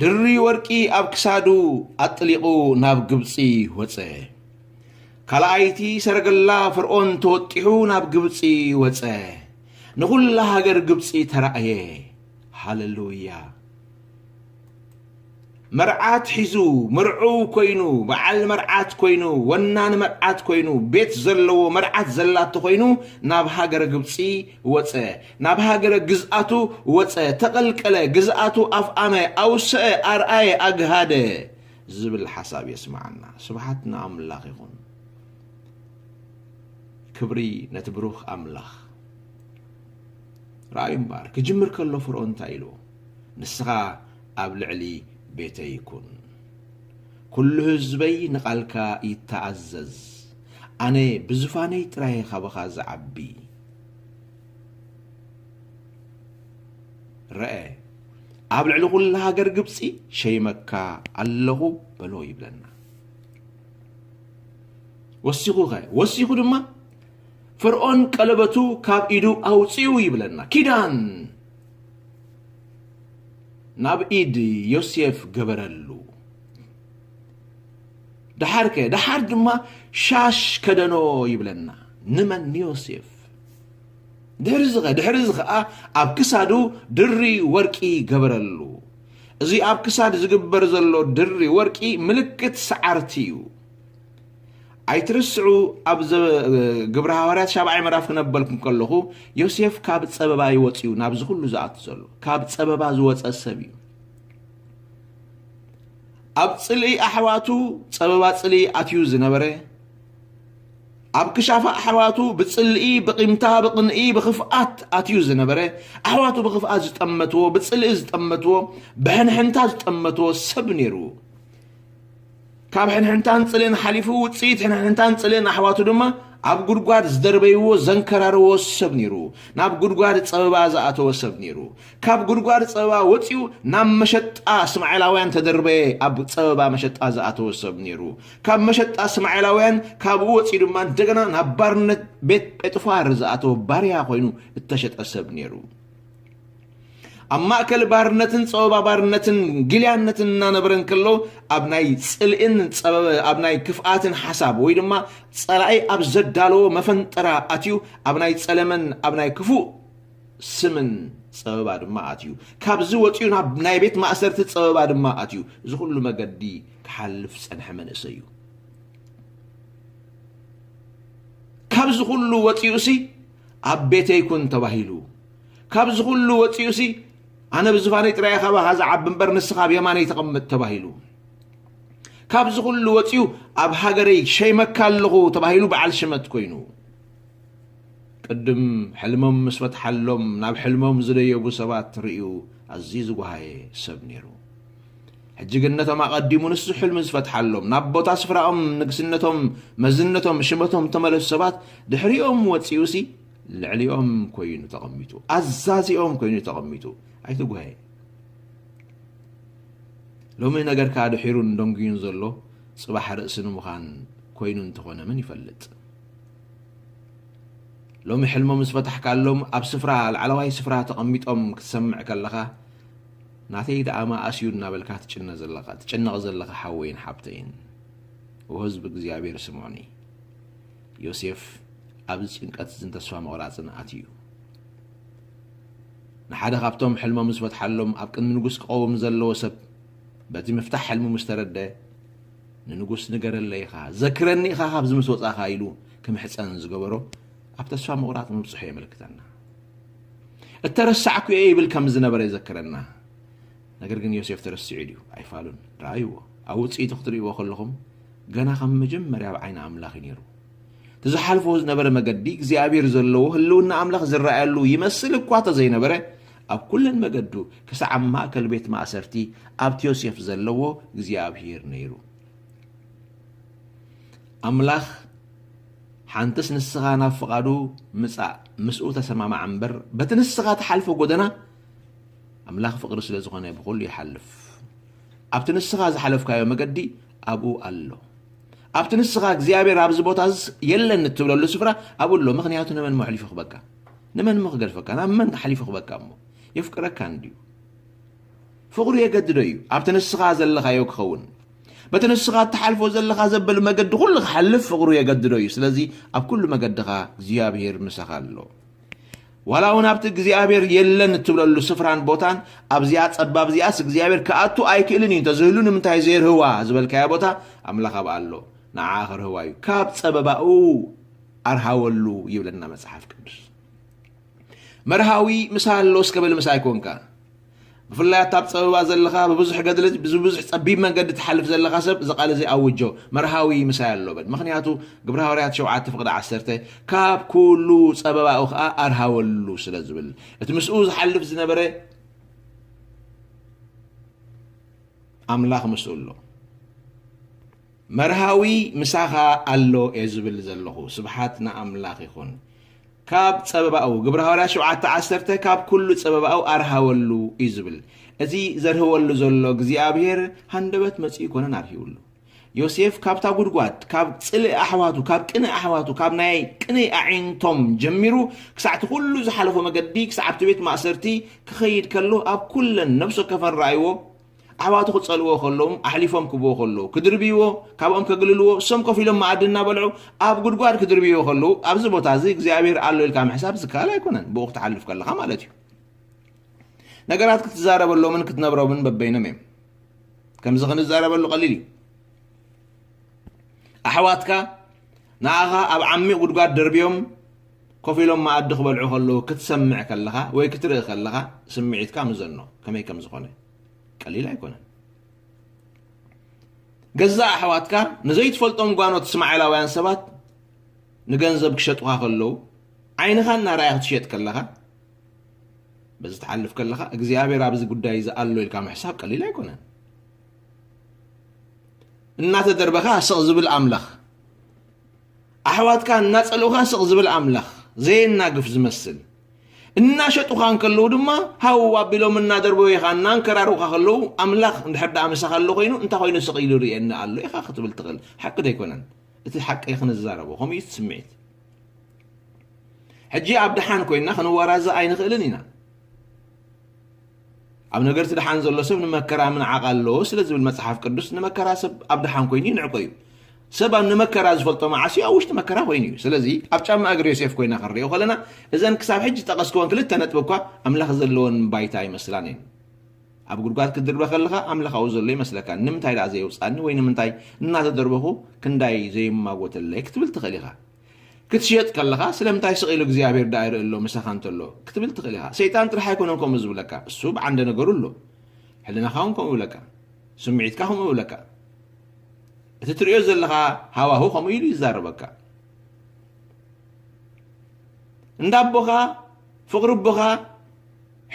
ድሪ ወርቂ ኣብ ክሳዱ ኣጥሊቑ ናብ ግብጺ ወጸ። ካልኣይቲ ሰረገላ ፈርዖን ተወጢሑ ናብ ግብጺ ወጸ። ንኹላ ሃገር ግብጺ ተራእየ። ሃሌሉያ። መርዓት ሒዙ፣ ምርዑው ኮይኑ፣ በዓል መርዓት ኮይኑ፣ ወናኒ መርዓት ኮይኑ፣ ቤት ዘለዎ፣ መርዓት ዘላቶ ኮይኑ፣ ናብ ሃገረ ግብጺ ወጸ። ናብ ሃገረ ግዝኣቱ ወጸ፣ ተቐልቀለ፣ ግዝኣቱ ኣፍኣመ፣ ኣውሰአ፣ ኣርኣየ፣ ኣግሃደ ዝብል ሓሳብ የስምዓና። ስብሓት ንኣምላኽ ይኹን። ክብሪ ነቲ ብሩኽ ኣምላኽ። ረኣዩ እምበኣር፣ ክጅምር ከሎ ፈርዖን እንታይ ኢልዎ? ንስኻ ኣብ ልዕሊ ቤተይ ኩን። ኩሉ ህዝበይ ንቓልካ ይተኣዘዝ። ኣነ ብዙፋነይ ጥራይ ካባኻ ዝዓቢ። ረአ፣ ኣብ ልዕሊ ኩላ ሃገር ግብጺ ሸይመካ ኣለኹ በሎ ይብለና። ወሲኹኸ? ወሲኹ ድማ ፈርዖን ቀለበቱ ካብ ኢዱ ኣውጺኡ ይብለና። ኪዳን ናብ ኢድ ዮሴፍ ገበረሉ። ደሓርከ? ደሓር ድማ ሻሽ ከደኖ ይብለና። ንመን? ንዮሴፍ። ድሕሪ ዝኸ ድሕሪ ዝኸኣ ኣብ ክሳዱ ድሪ ወርቂ ገበረሉ። እዚ ኣብ ክሳድ ዝግበር ዘሎ ድሪ ወርቂ ምልክት ሰዓርቲ እዩ። ኣይትርስዑ። ኣብ ዘ- ግብረ ሃዋርያት ሻብዓይ ምዕራፍ ክነበልኩም ከለኹ፣ ዮሴፍ ካብ ጸበባ ይወጽ እዩ ናብዚ ኩሉ ዝኣቱ ዘሎ። ካብ ጸበባ ዝወጸ ሰብ እዩ። ኣብ ጽልኢ ኣሕዋቱ ጸበባ ጽልኢ ኣትዩ ዝነበረ፣ ኣብ ክሻፋ ኣሕዋቱ ብጽልኢ፣ ብቂምታ፣ ብቕንኢ፣ ብኽፍኣት ኣትዩ ዝነበረ፣ ኣሕዋቱ ብኽፍኣት ዝጠመትዎ፣ ብጽልኢ ዝጠመትዎ፣ ብሕንሕንታ ዝጠመትዎ ሰብ ነይሩ። ካብ ሕንሕንታን ጽልእን ሓሊፉ፣ ውጽኢት ሕንሕንታን ጽልእን ኣሕዋቱ ድማ ኣብ ጉድጓድ ዝደርበይዎ፣ ዘንከራርዎ ሰብ ነይሩ። ናብ ጉድጓድ ጸበባ ዝኣተወ ሰብ ነይሩ። ካብ ጉድጓድ ጸበባ ወጺኡ ናብ መሸጣ እስማኤላውያን ተደርበየ፣ ኣብ ጸበባ መሸጣ ዝኣተወ ሰብ ነይሩ። ካብ መሸጣ እስማኤላውያን ካብኡ ወጺኡ ድማ እንደገና ናብ ባርነት ቤት ጴጥፋር ዝኣተወ ባርያ ኮይኑ እተሸጠ ሰብ ነይሩ። ኣብ ማእከል ባርነትን ጸበባ ባርነትን ግልያነትን እናነበረ እንከሎ፣ ኣብ ናይ ጽልእን ጸበበ-፣ ኣብ ናይ ክፍኣትን ሓሳብ ወይ ድማ ጸላኢ ኣብ ዘዳለዎ መፈንጠራ ኣትዩ፣ ኣብ ናይ ጸለመን ኣብ ናይ ክፉእ ስምን ጸበባ ድማ ኣትዩ። ካብዚ ወጺኡ ናብ ናይ ቤት ማእሰርቲ ጸበባ ድማ ኣትዩ። እዚ ኩሉ መገዲ ክሓልፍ ጸንሐ መንእሰይ እዩ። ካብዚ ኩሉ ወጺኡሲ ኣብ ቤተይ ኩን ተባሂሉ። ካብዚ ኩሉ ወጺኡሲ ኣነ ብዝፋነይ ጥራይ ካባኻ ዝዓቢ እምበር ንስኻ ኣብ የማነይ ተቐምጥ ተባሂሉ። ካብዚ ኩሉ ወጺኡ ኣብ ሃገረይ ሸይመካ ኣለኹ ተባሂሉ በዓል ሽመት ኮይኑ። ቅድም ሕልሞም ምስ ፈትሓሎም ናብ ሕልሞም ዝደየቡ ሰባት ርእዩ ኣዝዩ ዝጓሃየ ሰብ ነይሩ። ሕጂ ግን ነቶም ኣቐዲሙ ንሱ ሕልሚ ዝፈትሓሎም፣ ናብ ቦታ ስፍራኦም፣ ንግስነቶም፣ መዝነቶም፣ ሽመቶም ተመለሱ ሰባት ድሕሪኦም ወጺኡሲ ልዕሊኦም ኮይኑ ተቐሚጡ፣ ኣዛዚኦም ኮይኑ ተቐሚጡ። ኣይትጉሃየ። ሎሚ ነገርካ ድሒሩን ደንጉዩን ዘሎ ጽባሕ ርእሲ ንምዃን ኮይኑ እንተኾነ መን ይፈልጥ? ሎሚ ሕልሞም ዝፈታሕካሎም ኣብ ስፍራ፣ ላዕለዋይ ስፍራ ተቐሚጦም ክትሰምዕ ከለኻ፣ ናተይ ደኣ መኣስ እዩ እናበልካ ትጭነ ዘለኻ፣ ትጭነቕ ዘለኻ ሓወይን ሓብተይን፣ ወ ህዝቢ እግዚኣብሔር ስምዑኒ። ዮሴፍ ኣብዚ ጭንቀት እዝን ተስፋ ምቑራጽን ኣትዩ። ንሓደ ካብቶም ሕልሞም ዝፈትሓሎም ኣብ ቅድሚ ንጉስ ክቐውም ዘለዎ ሰብ በቲ ምፍታሕ ሕልሙ ምስ ተረድአ፣ "ንንጉስ ንገረለይ ኢኻ፣ ዘክረኒ ኢኻ ካብዚ ምስ ወጻኻ" ኢሉ ክምሕጸን ዝገበሮ ኣብ ተስፋ ምቑራጽ ምብጽሑ የመልክተና። "እተረሳዕኩ እየ" ይብል ከም ዝነበረ ይዘክረና። ነገር ግን ዮሴፍ ተረሲዑ ድዩ? ኣይፋሉን። ረኣይዎ። ኣብ ውጽኢቱ ክትርእይዎ ከለኹም፣ ገና ካብ መጀመርያ ኣብ ዓይኒ ኣምላኽ እዩ ነይሩ። እቲ ዝሓልፎ ዝነበረ መገዲ እግዚኣብሔር ዘለዎ ህልውና ኣምላኽ ዝረኣየሉ ይመስል እኳ ተዘይነበረ፣ ኣብ ኩለን መገዱ ክሳዕ ኣብ ማእከል ቤት ማእሰርቲ ኣብቲ ዮሴፍ ዘለዎ እግዚኣብሔር ነይሩ። ኣምላኽ ሓንትስ ንስኻ ናብ ፍቓዱ ምጻእ፣ ምስኡ ተሰማማዕ እምበር፣ በቲ ንስኻ ትሓልፎ ጎደና ኣምላኽ ፍቕሪ ስለ ዝኾነ ብኹሉ ይሓልፍ። ኣብቲ ንስኻ ዝሓለፍካዮ መገዲ ኣብኡ ኣሎ። ኣብቲ ንስኻ እግዚኣብሔር ኣብዚ ቦታ እዝስ የለን እትብለሉ ስፍራ ኣብኡ ኣሎ። ምኽንያቱ ንመን እሞ ኣሕሊፉ ክበካ? ንመን እሞ ክገድፈካ? ናብ መን ሓሊፉ ክበካ እሞ? የፍቅረካ እንድዩ። ፍቕሩ የገድዶ እዩ። ኣብቲ ንስኻ ዘለኻዮ ክኸውን፣ በቲ ንስኻ እትሓልፎ ዘለኻ ዘበል መገዲ ኩሉ ክሓልፍ ፍቕሩ የገድዶ እዩ። ስለዚ ኣብ ኩሉ መገድኻ እግዚኣብሔር ምሳኻ ኣሎ። ዋላ እውን ኣብቲ እግዚኣብሔር የለን እትብለሉ ስፍራን ቦታን፣ ኣብዚኣ ጸባብ እዚኣስ እግዚኣብሔር ክኣቱ ኣይክእልን እዩ፣ እንተዝህሉ ንምንታይ ዘይርህዋ ዝበልካያ ቦታ፣ ኣምላኽ ኣብኣ ኣሎ፣ ንዓኣ ክርህዋ እዩ። ካብ ጸበባኡ ኣርሃወሉ ይብለና መጽሓፍ ቅዱስ። መርሃዊ ምሳ ኣሎ እስከ በል ምሳይ ኮንካ። ብፍላይ ኣታ ኣብ ጸበባ ዘለኻ፣ ብብዙሕ ገድሊ፣ ብብዙሕ ጸቢብ መንገዲ ትሓልፍ ዘለኻ ሰብ፣ እዚ ቃል እዚ ኣውጆ፣ መርሃዊ ምሳይ ኣሎ በል። ምኽንያቱ ግብረ ሃዋርያት ሸውዓተ ፍቕዲ ዓሰርተ፣ "ካብ ኩሉ ጸበባኡ ኸኣ ኣርሃወሉ" ስለ ዝብል፣ እቲ ምስኡ ዝሓልፍ ዝነበረ ኣምላኽ ምስኡ ኣሎ። "መርሃዊ ምሳኻ ኣሎ" እየ ዝብል ዘለኹ። ስብሓት ንኣምላኽ ይኹን። ካብ ጸበባኡ፣ ግብረ ሃዋርያ ሸውዓተ ዓሰርተ፣ ካብ ኩሉ ጸበባኡ ኣርሃወሉ እዩ ዝብል። እዚ ዘርህወሉ ዘሎ እግዚኣብሔር ሃንደበት መጺኡ ኣይኮነን ኣርሂውሉ። ዮሴፍ ካብታ ጉድጓድ፣ ካብ ጽልኢ ኣሕዋቱ፣ ካብ ቅንኢ ኣሕዋቱ፣ ካብ ናይ ቅንኢ ኣዒንቶም ጀሚሩ ክሳዕ እቲ ኩሉ ዝሓለፎ መገዲ፣ ክሳዕ ኣብቲ ቤት ማእሰርቲ ክኸይድ ከሎ፣ ኣብ ኩለን ነፍሲ ወከፈን ረኣይዎ። ኣሕዋቱ ክጸልዎ ከለዉ፣ ኣሕሊፎም ክህብዎ ከለዉ፣ ክድርብይዎ፣ ካብኦም ከግልልዎ፣ እሶም ኮፍ ኢሎም መኣዲ እናበልዑ ኣብ ጉድጓድ ክድርብይዎ ከለዉ፣ ኣብዚ ቦታ እዚ እግዚኣብሔር ኣሎ ኢልካ ምሕሳብ ዝከኣል ኣይኮነን፣ ብኡ ክትሓልፍ ከለኻ ማለት እዩ። ነገራት ክትዛረበሎምን ክትነብሮምን በበይኖም እዮም። ከምዚ ክንዛረበሉ ቀሊል እዩ። ኣሕዋትካ ንኣኻ ኣብ ዓሚቕ ጉድጓድ ደርብዮም ኮፍ ኢሎም መኣዲ ክበልዑ ከለዉ ክትሰምዕ ከለኻ ወይ ክትርኢ ከለኻ ስምዒትካ ምዘኖ ከመይ ከም ዝኾነ። ቀሊል ኣይኮነን። ገዛእ ኣሕዋትካ ንዘይትፈልጦም ጓኖት እስማኤላውያን ሰባት ንገንዘብ ክሸጡኻ ከለዉ ዓይንኻ እናረኣያ ክትሸጥ ከለኻ በዚ ትሓልፍ ከለኻ እግዚኣብሔር ኣብዚ ጉዳይ እዚ ኣሎ ኢልካ ምሕሳብ ቀሊል ኣይኮነን። እናተደርበኻ ስቕ ዝብል ኣምላኽ፣ ኣሕዋትካ እናጸልኡኻ ስቕ ዝብል ኣምላኽ፣ ዘየናግፍ ዝመስል፣ እናሸጡኻ እንከለዉ ድማ ሃው ኣቢሎም እናደርበዩኻ እናንከራርውኻ ከለዉ ኣምላኽ እንድሕር ደኣ ምሳኻ ኣሎ ኮይኑ እንታይ ኮይኑ ስቕ ኢሉ ይርእየኒ ኣሎ ኢኻ ክትብል ትኽእል። ሓቂ ዶ ኣይኮነን? እቲ ሓቂ ክንዛረቦ ከምኡ እዩ እቲ ስምዒት። ሕጂ ኣብ ደሓን ኮይንና ክንወራዘ ኣይንኽእልን ኢና። ኣብ ነገርቲ ደሓን ዘሎ ሰብ ንመከራ ምንዓቕ ኣለዎ ስለ ዝብል መጽሓፍ ቅዱስ ንመከራ ሰብ ኣብ ደሓን ኮይኑ ይንዕቆ እዩ። ሰብ ኣብ ንመከራ ዝፈልጦ መዓስ እዩ ኣብ ውሽጢ መከራ ኮይኑ እዩ። ስለዚ ኣብ ጫማ እግሪ ዮሴፍ ኮይና ክንሪኦ ከለና እዘን ክሳብ ሕጂ ጠቐስክወን ክልተ ነጥቢ እኳ ኣምላኽ ዘለወን ባይታ ኣይመስላን እየን። ኣብ ጉድጓድ ክትድርበ ከለኻ ኣምላኽ ኣብኡ ዘሎ ይመስለካ። ንምንታይ ደኣ ዘየውፅኣኒ ወይ ንምንታይ እናተደርበኹ ክንዳይ ዘይማጎተለይ ክትብል ትኽእል ኢኻ። ክትሽየጥ ከለኻ ስለምንታይ ስቕ ኢሉ እግዚኣብሔር ደኣ ይርኢ ኣሎ ምሳኻ እንተሎ ክትብል ትኽእል ኢኻ። ሰይጣን ጥራሕ ኣይኮነን ከምኡ ዝብለካ፣ እሱ ብዓንደ ነገሩ ኣሎ። ሕልናኻ እውን ከምኡ ይብለካ፣ ስምዒትካ ከምኡ ይብለካ። እቲ ትርእዮ ዘለኻ ሃዋሁ ከምኡ ኢሉ ይዛረበካ። እንዳ ኣቦኻ፣ ፍቕሪ ኣቦኻ፣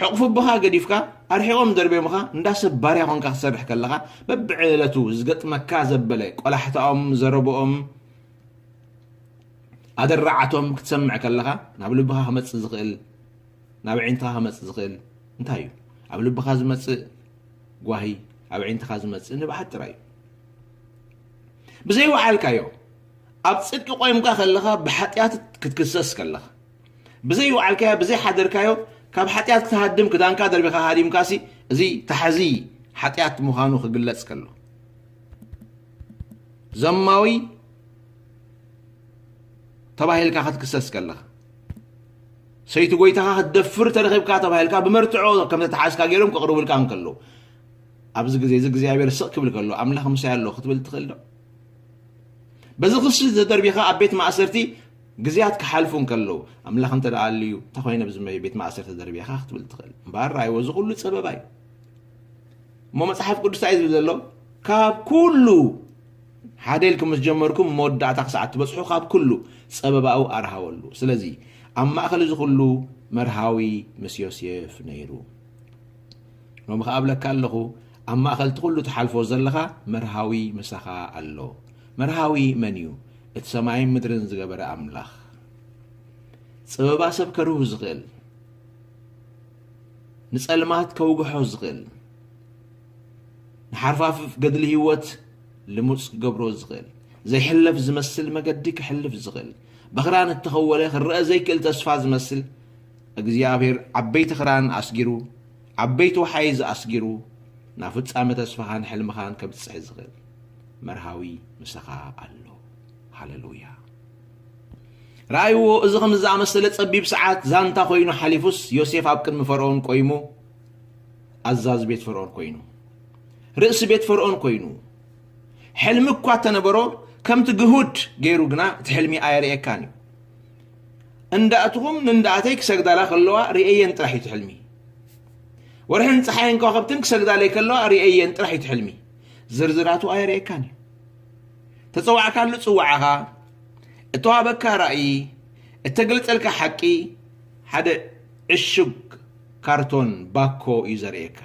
ሕቕፊ ኣቦኻ ገዲፍካ ኣርሒቖም ደርብዮምኻ እንዳ ሰብ ባርያ ኮንካ ክትሰርሕ ከለኻ በብዕለቱ ዝገጥመካ ዘበለ ቆላሕታኦም፣ ዘረብኦም፣ ኣደራዓቶም ክትሰምዕ ከለኻ ናብ ልብኻ ክመጽእ ዝኽእል፣ ናብ ኣዒንትኻ ክመጽእ ዝኽእል እንታይ እዩ? ኣብ ልብኻ ዝመጽእ ጓሂ፣ ኣብ ኣዒንትኻ ዝመጽእ ንብዓት ጥራይ እዩ። ብዘይወዓልካዮ ኣብ ጽድቂ ቆይምካ ከለኻ ብሓጢኣት ክትክሰስ ከለኻ ብዘይወዓልካዮ ብዘይሓደርካዮ ካብ ሓጢኣት ክትሃድም ክዳንካ ደርቢኻ ሃዲምካሲ እዚ ተሓዚ ሓጢኣት ምዃኑ ክግለጽ ከሎ ዘማዊ ተባሂልካ ክትክሰስ ከለኻ ሰይቲ ጎይታኻ ክትደፍር ተረኺብካ ተባሂልካ ብመርትዖ ከም ተተሓዝካ ገይሮም ከቕርቡልካ እንከለዉ ኣብዚ ግዜ እዚ እግዚኣብሔር ስቕ ክብል ከሎ ኣምላኽ ምሳይ ኣሎ ክትብል ትኽእል ዶ? በዚ ክሲ ተደርቢኻ ኣብ ቤት ማእሰርቲ ግዜያት ክሓልፉ እንከለዉ ኣምላኽ እንተ ደኣ ኣልዩ እንታይ ኮይነ ኣብዚ ቤት ማእሰርቲ ተደርቢኻ ክትብል ትኽእል እምበኣር ረኣይዎ እዚ ኩሉ ጸበባ እዩ። እሞ መጽሓፍ ቅዱስ እንታይ እዩ ዝብል ዘሎ? ካብ ኩሉ ሓደ ኢልኩም ምስ ጀመርኩም መወዳእታ ክሳዕ እትበጽሑ ካብ ኩሉ ጸበባኡ ኣርሃወሉ። ስለዚ ኣብ ማእከል እዚ ኩሉ መርሃዊ ምስ ዮሴፍ ነይሩ። ሎሚ ከኣ እብለካ ኣለኹ ኣብ ማእከል እቲ ኩሉ ትሓልፎ ዘለኻ መርሃዊ ምሳኻ ኣሎ። መርሃዊ መን እዩ? እቲ ሰማይን ምድርን ዝገበረ ኣምላኽ። ጸበባ ሰብ ከርህው ዝኽእል ንጸልማት ከውግሖ ዝኽእል ንሓርፋፍ ገድሊ ህይወት ልሙጽ ክገብሮ ዝኽእል ዘይሕለፍ ዝመስል መገዲ ክሕልፍ ዝኽእል ብኽራን እተኸወለ ክረአ ዘይክእል ተስፋ ዝመስል እግዚኣብሔር ዓበይቲ ኽራን ኣስጊሩ ዓበይቲ ወሓይዝ ኣስጊሩ ናብ ፍጻመ ተስፋኻን ሕልምኻን ከብጽሕ ዝኽእል መርሃዊ ምሳኻ ኣሎ። ሃለሉያ። ረኣይዎ፣ እዚ ኸምዚ ዝኣመሰለ ጸቢብ ሰዓት ዛንታ ኾይኑ ሓሊፉስ፣ ዮሴፍ ኣብ ቅድሚ ፈርኦን ቆይሙ፣ ኣዛዚ ቤት ፈርኦን ኮይኑ፣ ርእሲ ቤት ፈርኦን ኮይኑ፣ ሕልሚ እኳ እተነበሮ፣ ከምቲ ግሁድ ገይሩ ግና እቲ ሕልሚ ኣየርእየካን እዩ። እንዳእትኹም ንእንዳእተይ ክሰግዳላ ከለዋ ርእየየን ጥራሕ እዩ እቲ ሕልሚ። ወርሕን ጸሓይን ከዋኽብትን ክሰግዳለይ ከለዋ ርእየየን ጥራሕ እዩ እቲ ሕልሚ። ዝርዝራቱ ኣየርእየካን እዩ። ተጸዋዕካሉ ጽዋዓኻ፣ እተዋህበካ ራእይ፣ እተገልጸልካ ሓቂ፣ ሓደ ዕሹግ ካርቶን ባኮ እዩ ዘርእየካ።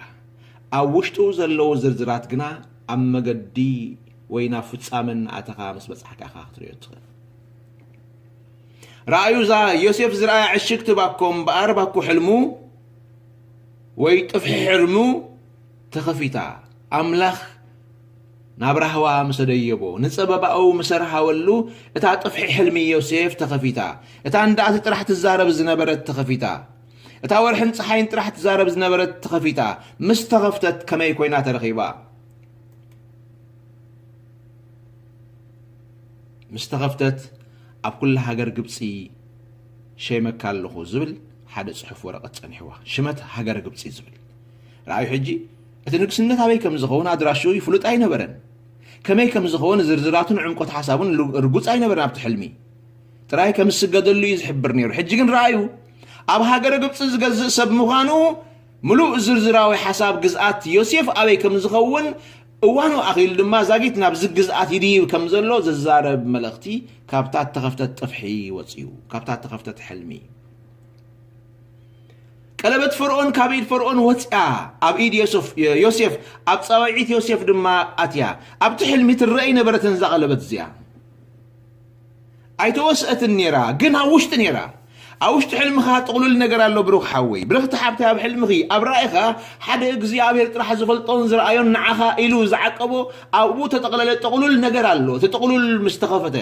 ኣብ ውሽጡ ዘለዉ ዝርዝራት ግና ኣብ መገዲ ወይ ናብ ፍጻመ እናኣተኻ ምስ በጻሕካ ኢኻ ክትርእዮ እትኽእል። ረኣዩ፣ እዛ ዮሴፍ ዝረኣያ ዕሽግቲ ባኮ እምበኣር፣ ባኮ ሕልሙ ወይ ጥፍሒ ሕልሙ ተኸፊታ። ኣምላኽ ናብ ራህዋ ምስ ኣደየቦ፣ ንጸበባኡ ምስ ኣርሃወሉ፣ እታ ጥፍሒ ሕልሚ ዮሴፍ ተኸፊታ። እታ ንዳእቲ ጥራሕ ትዛረብ ዝነበረት ተኸፊታ። እታ ወርሕን ጸሓይን ጥራሕ ትዛረብ ዝነበረት ተኸፊታ። ምስ ተኸፍተት ከመይ ኮይና ተረኺባ? ምስ ተኸፍተት፣ ኣብ ኩላ ሃገር ግብጺ ሸይመካ ኣለኹ ዝብል ሓደ ጽሑፍ ወረቐት ጸኒሕዋ። ሽመት ሃገረ ግብጺ ዝብል። ረኣዩ ሕጂ፣ እቲ ንግስነት ኣበይ ከም ዝኸውን ኣድራሽኡ ይፍሉጥ ኣይነበረን። ከመይ ከም ዝኸውን ዝርዝራቱን ዕምቆት ሓሳቡን ሉ-፣ ርጉጽ ኣይነበረን ኣብቲ ሕልሚ። ጥራይ ከም ዝስገደሉ እዩ ዝሕብር ነይሩ። ሕጂ ግን ረኣዩ፣ ኣብ ሃገረ ግብጺ ዝገዝእ ሰብ ምዃኑ ምሉእ ዝርዝራዊ ሓሳብ ግዝኣት ዮሴፍ ኣበይ ከም ዝኸውን፣ እዋኑ ኣኺሉ ድማ ዛጊት ናብዚ ግዝኣት ይድይብ ከም ዘሎ ዝዛረብ መልእኽቲ ካብታ እተኸፍተት ጥፍሒ ወጺኡ፣ ካብታ እተኸፍተት ሕልሚ። ቀለበት ፈርኦን ካብ ኢድ ፈርኦን ወጺኣ፣ ኣብ ኢድ ዮሴፍ፣ ዮሴፍ፣ ኣብ ጻውዒት ዮሴፍ ድማ ኣትያ። ኣብቲ ሕልሚ ትረአ ኣይነበረትን እዛ ቀለበት እዚኣ። ኣይተወስአትን ነይራ፣ ግን ኣብ ውሽጢ ነይራ። ኣብ ውሽጢ ሕልምኻ ጥቕሉል ነገር ኣሎ ብሩኽ ሓወይ። ብርኽቲ ሓብተይ ኣብ ሕልምኺ፣ ኣብ ራእይኻ ሓደ እግዚኣብሔር ጥራሕ ዝፈልጦን ዝረኣዮን ንዓኻ ኢሉ ዝዓቀቦ ኣብኡ ተጠቕለለ ጥቕሉል ነገር ኣሎ። እቲ ጥቕሉል ምስ ተኸፈተ፣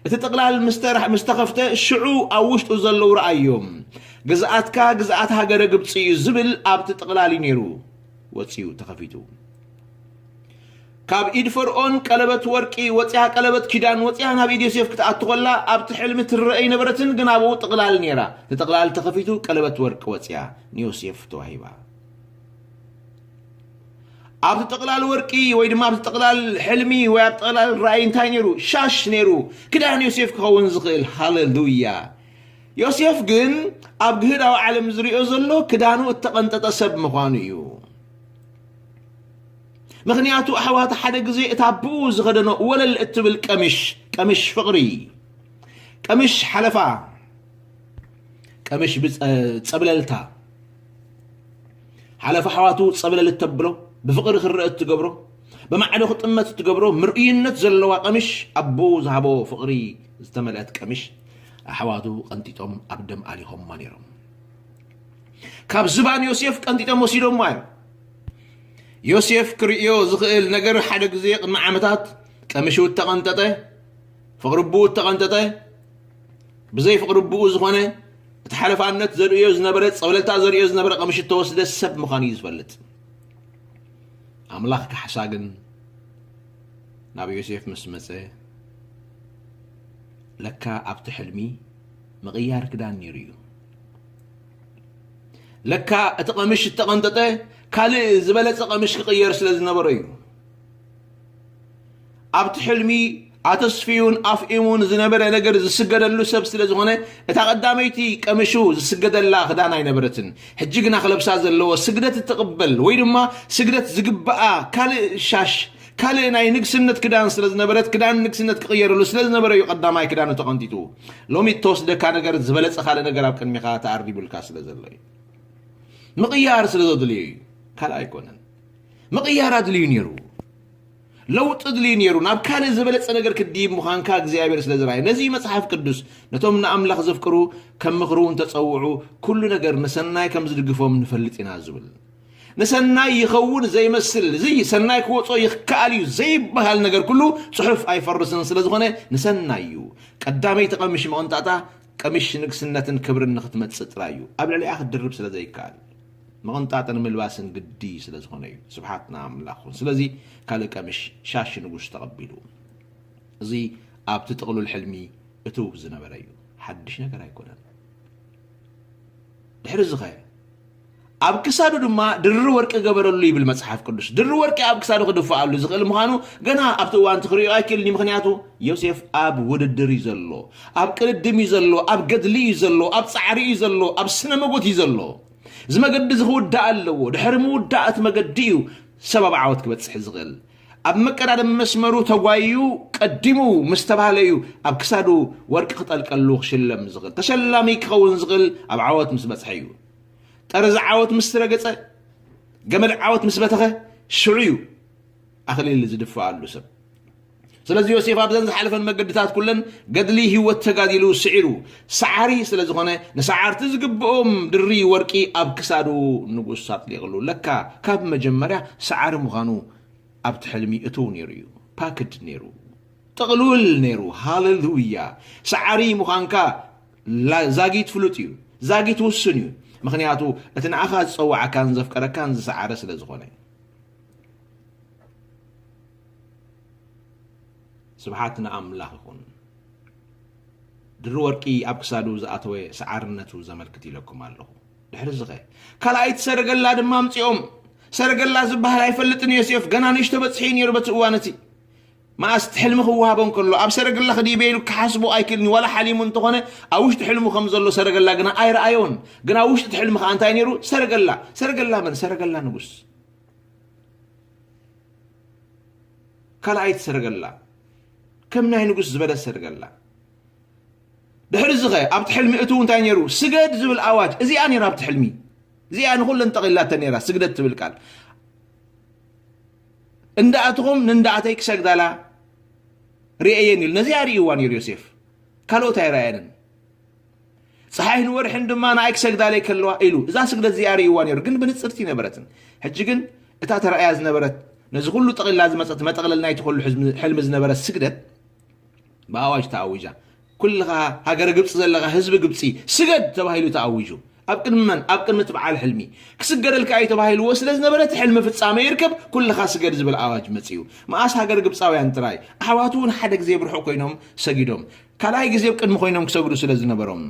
እቲ ጥቕላል ምስ ተራሕ-፣ ምስ ተኸፍተ፣ ሽዑ ኣብ ውሽጡ ዘለዉ ረኣዮም። ግዝኣትካ ግዝኣት ሃገረ ግብጺ እዩ ዝብል ኣብቲ ጥቕላል እዩ ነይሩ። ወጺኡ ተኸፊቱ። ካብ ኢድ ፈርኦን ቀለበት ወርቂ ወጽያ፣ ቀለበት ኪዳን ወጽያ ናብ ኢድ ዮሴፍ ክትኣቱ ከላ፣ ኣብቲ ሕልሚ ትረአ ኣይነበረትን፣ ግን ኣብኡ ጥቕላል ነይራ። እቲ ጥቕላል ተኸፊቱ፣ ቀለበት ወርቂ ወጽያ ንዮሴፍ ተዋሂባ። ኣብቲ ጥቕላል ወርቂ ወይ ድማ ኣብቲ ጥቕላል ሕልሚ ወይ ኣብ ጥቕላል ራእይ እንታይ ነይሩ? ሻሽ ነይሩ። ክዳን ዮሴፍ ክኸውን ዝኽእል። ሃሌሉያ። ዮሴፍ ግን ኣብ ግህዳዊ ዓለም ዝሪኦ ዘሎ ክዳኑ እተቐንጠጠ ሰብ ምዃኑ እዩ። ምኽንያቱ ኣሕዋት ሓደ ግዜ እታ ብኡ ዝኸደኖ ወለል እትብል ቀምሽ፣ ቀምሽ ፍቕሪ፣ ቀምሽ ሓለፋ፣ ቀምሽ ብጸ-፣ ጸብለልታ፣ ሓለፋ ኣሕዋቱ ጸብለል እተብሎ፣ ብፍቕሪ ክረአ እትገብሮ፣ ብማዕዶ ክጥመት እትገብሮ፣ ምርእይነት ዘለዋ ቀምሽ፣ ኣቦኡ ዝሃቦ ፍቕሪ ዝተመልአት ቀምሽ፣ ኣሕዋቱ ቀንጢጦም ኣብ ደም ኣሊኾማ ነይሮም። ካብ ዝባን ዮሴፍ ቀንጢጦም ወሲዶሞ እዮም። ዮሴፍ ክርእዮ ዝኽእል ነገር ሓደ ግዜ ቅድሚ ዓመታት ቀምሹ እተቐንጠጠ፣ ፍቕሪ ኣቦኡ እተቐንጠጠ፣ ብዘይ ፍቕሪ ኣቦኡ ዝኾነ፣ እቲ ሓለፋነት ዘርእዮ ዝነበረ፣ ጸብለልታ ዘርእዮ ዝነበረ ቀምሽ እተወስደ ሰብ ምዃኑ እዩ ዝፈልጥ። ኣምላኽ ካሕሳ ግን ናብ ዮሴፍ ምስ መጸ፣ ለካ ኣብቲ ሕልሚ ምቕያር ክዳን ነይሩ እዩ። ለካ እቲ ቀምሽ እተቐንጠጠ ካልእ ዝበለጸ ቀምሽ ክቕየር ስለ ዝነበሮ እዩ። ኣብቲ ሕልሚ ኣተስፍዩን ኣፍኢሙን ዝነበረ ነገር ዝስገደሉ ሰብ ስለ ዝኾነ፣ እታ ቀዳመይቲ ቀምሹ ዝስገደላ ክዳን ኣይነበረትን። ሕጂ ግና ክለብሳ ዘለዎ ስግደት እትቕበል ወይ ድማ ስግደት ዝግብኣ ካልእ ሻሽ፣ ካልእ ናይ ንግስነት ክዳን ስለ ዝነበረት፣ ክዳን ንግስነት ክቕየረሉ ስለ ዝነበረ እዩ ቀዳማይ ክዳኑ ተቐንጢጡ። ሎሚ እተወስደካ ነገር ዝበለጸ ካልእ ነገር ኣብ ቅድሚኻ ተኣሪቡልካ ስለ ዘሎ እዩ። ምቕያር ስለ ዘድልዮ እዩ፣ ካልእ ኣይኮነን። ምቕያር ኣድልዩ ነይሩ። ለውጢ ድልዩ ነይሩ። ናብ ካልእ ዝበለጸ ነገር ክትድይብ ምዃንካ እግዚኣብሔር ስለ ዝረኣየ። ነዚ እዩ መጽሓፍ ቅዱስ፣ "ነቶም ንኣምላኽ ዘፍቅሩ ከም ምኽሩ እውን ተጸውዑ፣ ኩሉ ነገር ንሰናይ ከም ዝድግፎም ንፈልጥ ኢና" ዝብል። ንሰናይ ይኸውን ዘይመስል፣ እዚ ሰናይ ክወጾ ይከኣል እዩ ዘይበሃል ነገር ኩሉ ጽሑፍ ኣይፈርስን ስለ ዝኾነ ንሰናይ እዩ። ቀዳመይቲ ቀምሽ ምቕንጣጣ ቀምሽ ንግስነትን ክብርን ንኽትመጽእ ጥራይ እዩ። ኣብ ልዕሊኣ ክትድርብ ስለ ዘይከኣል። ምቕንጣጥን ምልባስን ግዲ ስለ ዝኾነ እዩ። ስብሓት ንኣምላኽ ይኹን። ስለዚ ካልእ ቀምሽ ሻሽ ንጉስ ተቐቢሉ። እዚ ኣብቲ ጥቕሉል ሕልሚ እትው ዝነበረ እዩ። ሓድሽ ነገር ኣይኮነን። ድሕሪ እዚ ኸ? ኣብ ክሳዱ ድማ ድሪ ወርቂ ገበረሉ ይብል መጽሓፍ ቅዱስ። ድሪ ወርቂ ኣብ ክሳዱ ክድፍኣሉ ዝኽእል ምዃኑ ገና ኣብቲ እዋን እቲ ክርእዮ ኣይክእልን እዩ። ምኽንያቱ ዮሴፍ ኣብ ውድድር እዩ ዘሎ፣ ኣብ ቅድድም እዩ ዘሎ፣ ኣብ ገድሊ እዩ ዘሎ፣ ኣብ ጻዕሪ እዩ ዘሎ፣ ኣብ ስነ መጎት እዩ ዘሎ። እዚ መገዲ እዚ ክውዳእ ኣለዎ። ድሕሪ ምውዳእ እቲ መገዲ እዩ ሰብ ኣብ ዓወት ክበጽሕ ዝኽእል። ኣብ መቀዳደሚ መስመሩ ተጓይዩ ቀዲሙ ምስ ተባህለ እዩ ኣብ ክሳዱ ወርቂ ክጠልቀሉ ክሽለም ዝኽእል። ተሸላሚ ክኸውን ዝኽእል ኣብ ዓወት ምስ በጽሐ እዩ። ጠርዚ ዓወት ምስ ረገጸ፣ ገመድ ዓወት ምስ በተኸ፣ ሽዑ እዩ ኣኽሊል ዝድፍኣሉ ሰብ። ስለዚ ዮሴፍ ኣብዘን ዝሓለፈን መገድታት ኩለን ገድሊ ህይወት ተጋዲሉ ስዒሩ። ሰዓሪ ስለ ዝኾነ ንሰዓርቲ ዝግብኦም ድሪ ወርቂ ኣብ ክሳዱ ንጉስ ኣጥሊቕሉ። ለካ ካብ መጀመርያ ሰዓሪ ምዃኑ ኣብቲ ሕልሚ እትው ነይሩ እዩ። ፓክድ ነይሩ። ጥቕሉል ነይሩ። ሃሌሉያ! ሰዓሪ ምዃንካ ላ-፣ ዛጊት ፍሉጥ እዩ። ዛጊት ውሱን እዩ። ምኽንያቱ እቲ ንዓኻ ዝጸዋዓካን ዘፍቀረካን ዝሰዓረ ስለ ዝኾነ። ስብሓት ንኣምላኽ ይኹን። ድሪ ወርቂ ኣብ ክሳዱ ዝኣተወ ሰዓርነቱ ዘመልክት ኢለኩም ኣለኹ። ድሕሪ ዝኸ ካልኣይቲ ሰረገላ ድማ ኣምጺኦም። ሰረገላ ዝበሃል ኣይፈልጥን ዮሴፍ፣ ገና ንእሽቶ በጽሒ እዩ ነይሩ በቲ እዋን እቲ። መኣስ እቲ ሕልሚ ክወሃቦ እንከሎ፣ ኣብ ሰረገላ ክድይበ ኢሉ ክሓስቦ ኣይክእልን እዩ። ዋላ ሓሊሙ እንተኾነ፣ ኣብ ውሽጢ ሕልሙ ከም ዘሎ ሰረገላ ግና ኣይረኣዮን። ግን ኣብ ውሽጢ እቲ ሕልሚ ከኣ እንታይ ነይሩ? ሰረገላ። ሰረገላ መን? ሰረገላ ንጉስ። ካልኣይቲ ሰረገላ። ከም ናይ ንጉስ ዝበለት ሰረገላ። ድሕሪ እዚ ኸ ኣብቲ ሕልሚ እትው እንታይ ነይሩ? ስገድ ዝብል ኣዋጅ። እዚኣ ነይራ ኣብቲ ሕልሚ። እዚኣ ንኹለን ጠቕሊላተን ነይራ፣ ስግደት ትብል ቃል። እንዳእትኹም ንእንዳእተይ ክሰግዳላ ርእየን ኢሉ። ነዚኣ ርእይዋ ነይሩ ዮሴፍ። ካልኦት ኣይረኣየንን። ጸሓይን ወርሕን ድማ ንኣይ ክሰግዳለይ ከለዋ ኢሉ። እዛ ስግደት እዚኣ ርእይዋ ነይሩ፣ ግን ብንጽርቲ ነበረትን። ሕጂ ግን እታ ተራእያ ዝነበረት፣ ነዚ ኩሉ ጠቕሊላ ዝመጸት መጠቕለል ናይቲ ኩሉ ሕዝሚ-፣ ሕልሚ ዝነበረት ስግደት ብኣዋጅ ተኣዊጃ። ኩልኻ ሃገረ ግብጺ ዘለኻ ህዝቢ ግብጺ ስገድ ተባሂሉ ተኣዊጁ። ኣብ ቅድሚ መን? ኣብ ቅድሚ እቲ በዓል ሕልሚ። ክስገደልካ እዩ ተባሂልዎ ስለ ዝነበረ እቲ ሕልሚ ፍጻመ ይርከብ፣ ኩልኻ ስገድ ዝብል ኣዋጅ መጺኡ። መኣስ ሃገር ግብጻውያን ጥራይ፣ ኣሕዋቱ እውን ሓደ ግዜ ብርሑቕ ኮይኖም ሰጊዶም። ካልኣይ ግዜ ኣብ ቅድሚ ኮይኖም ክሰግዱ ስለ ዝነበሮም።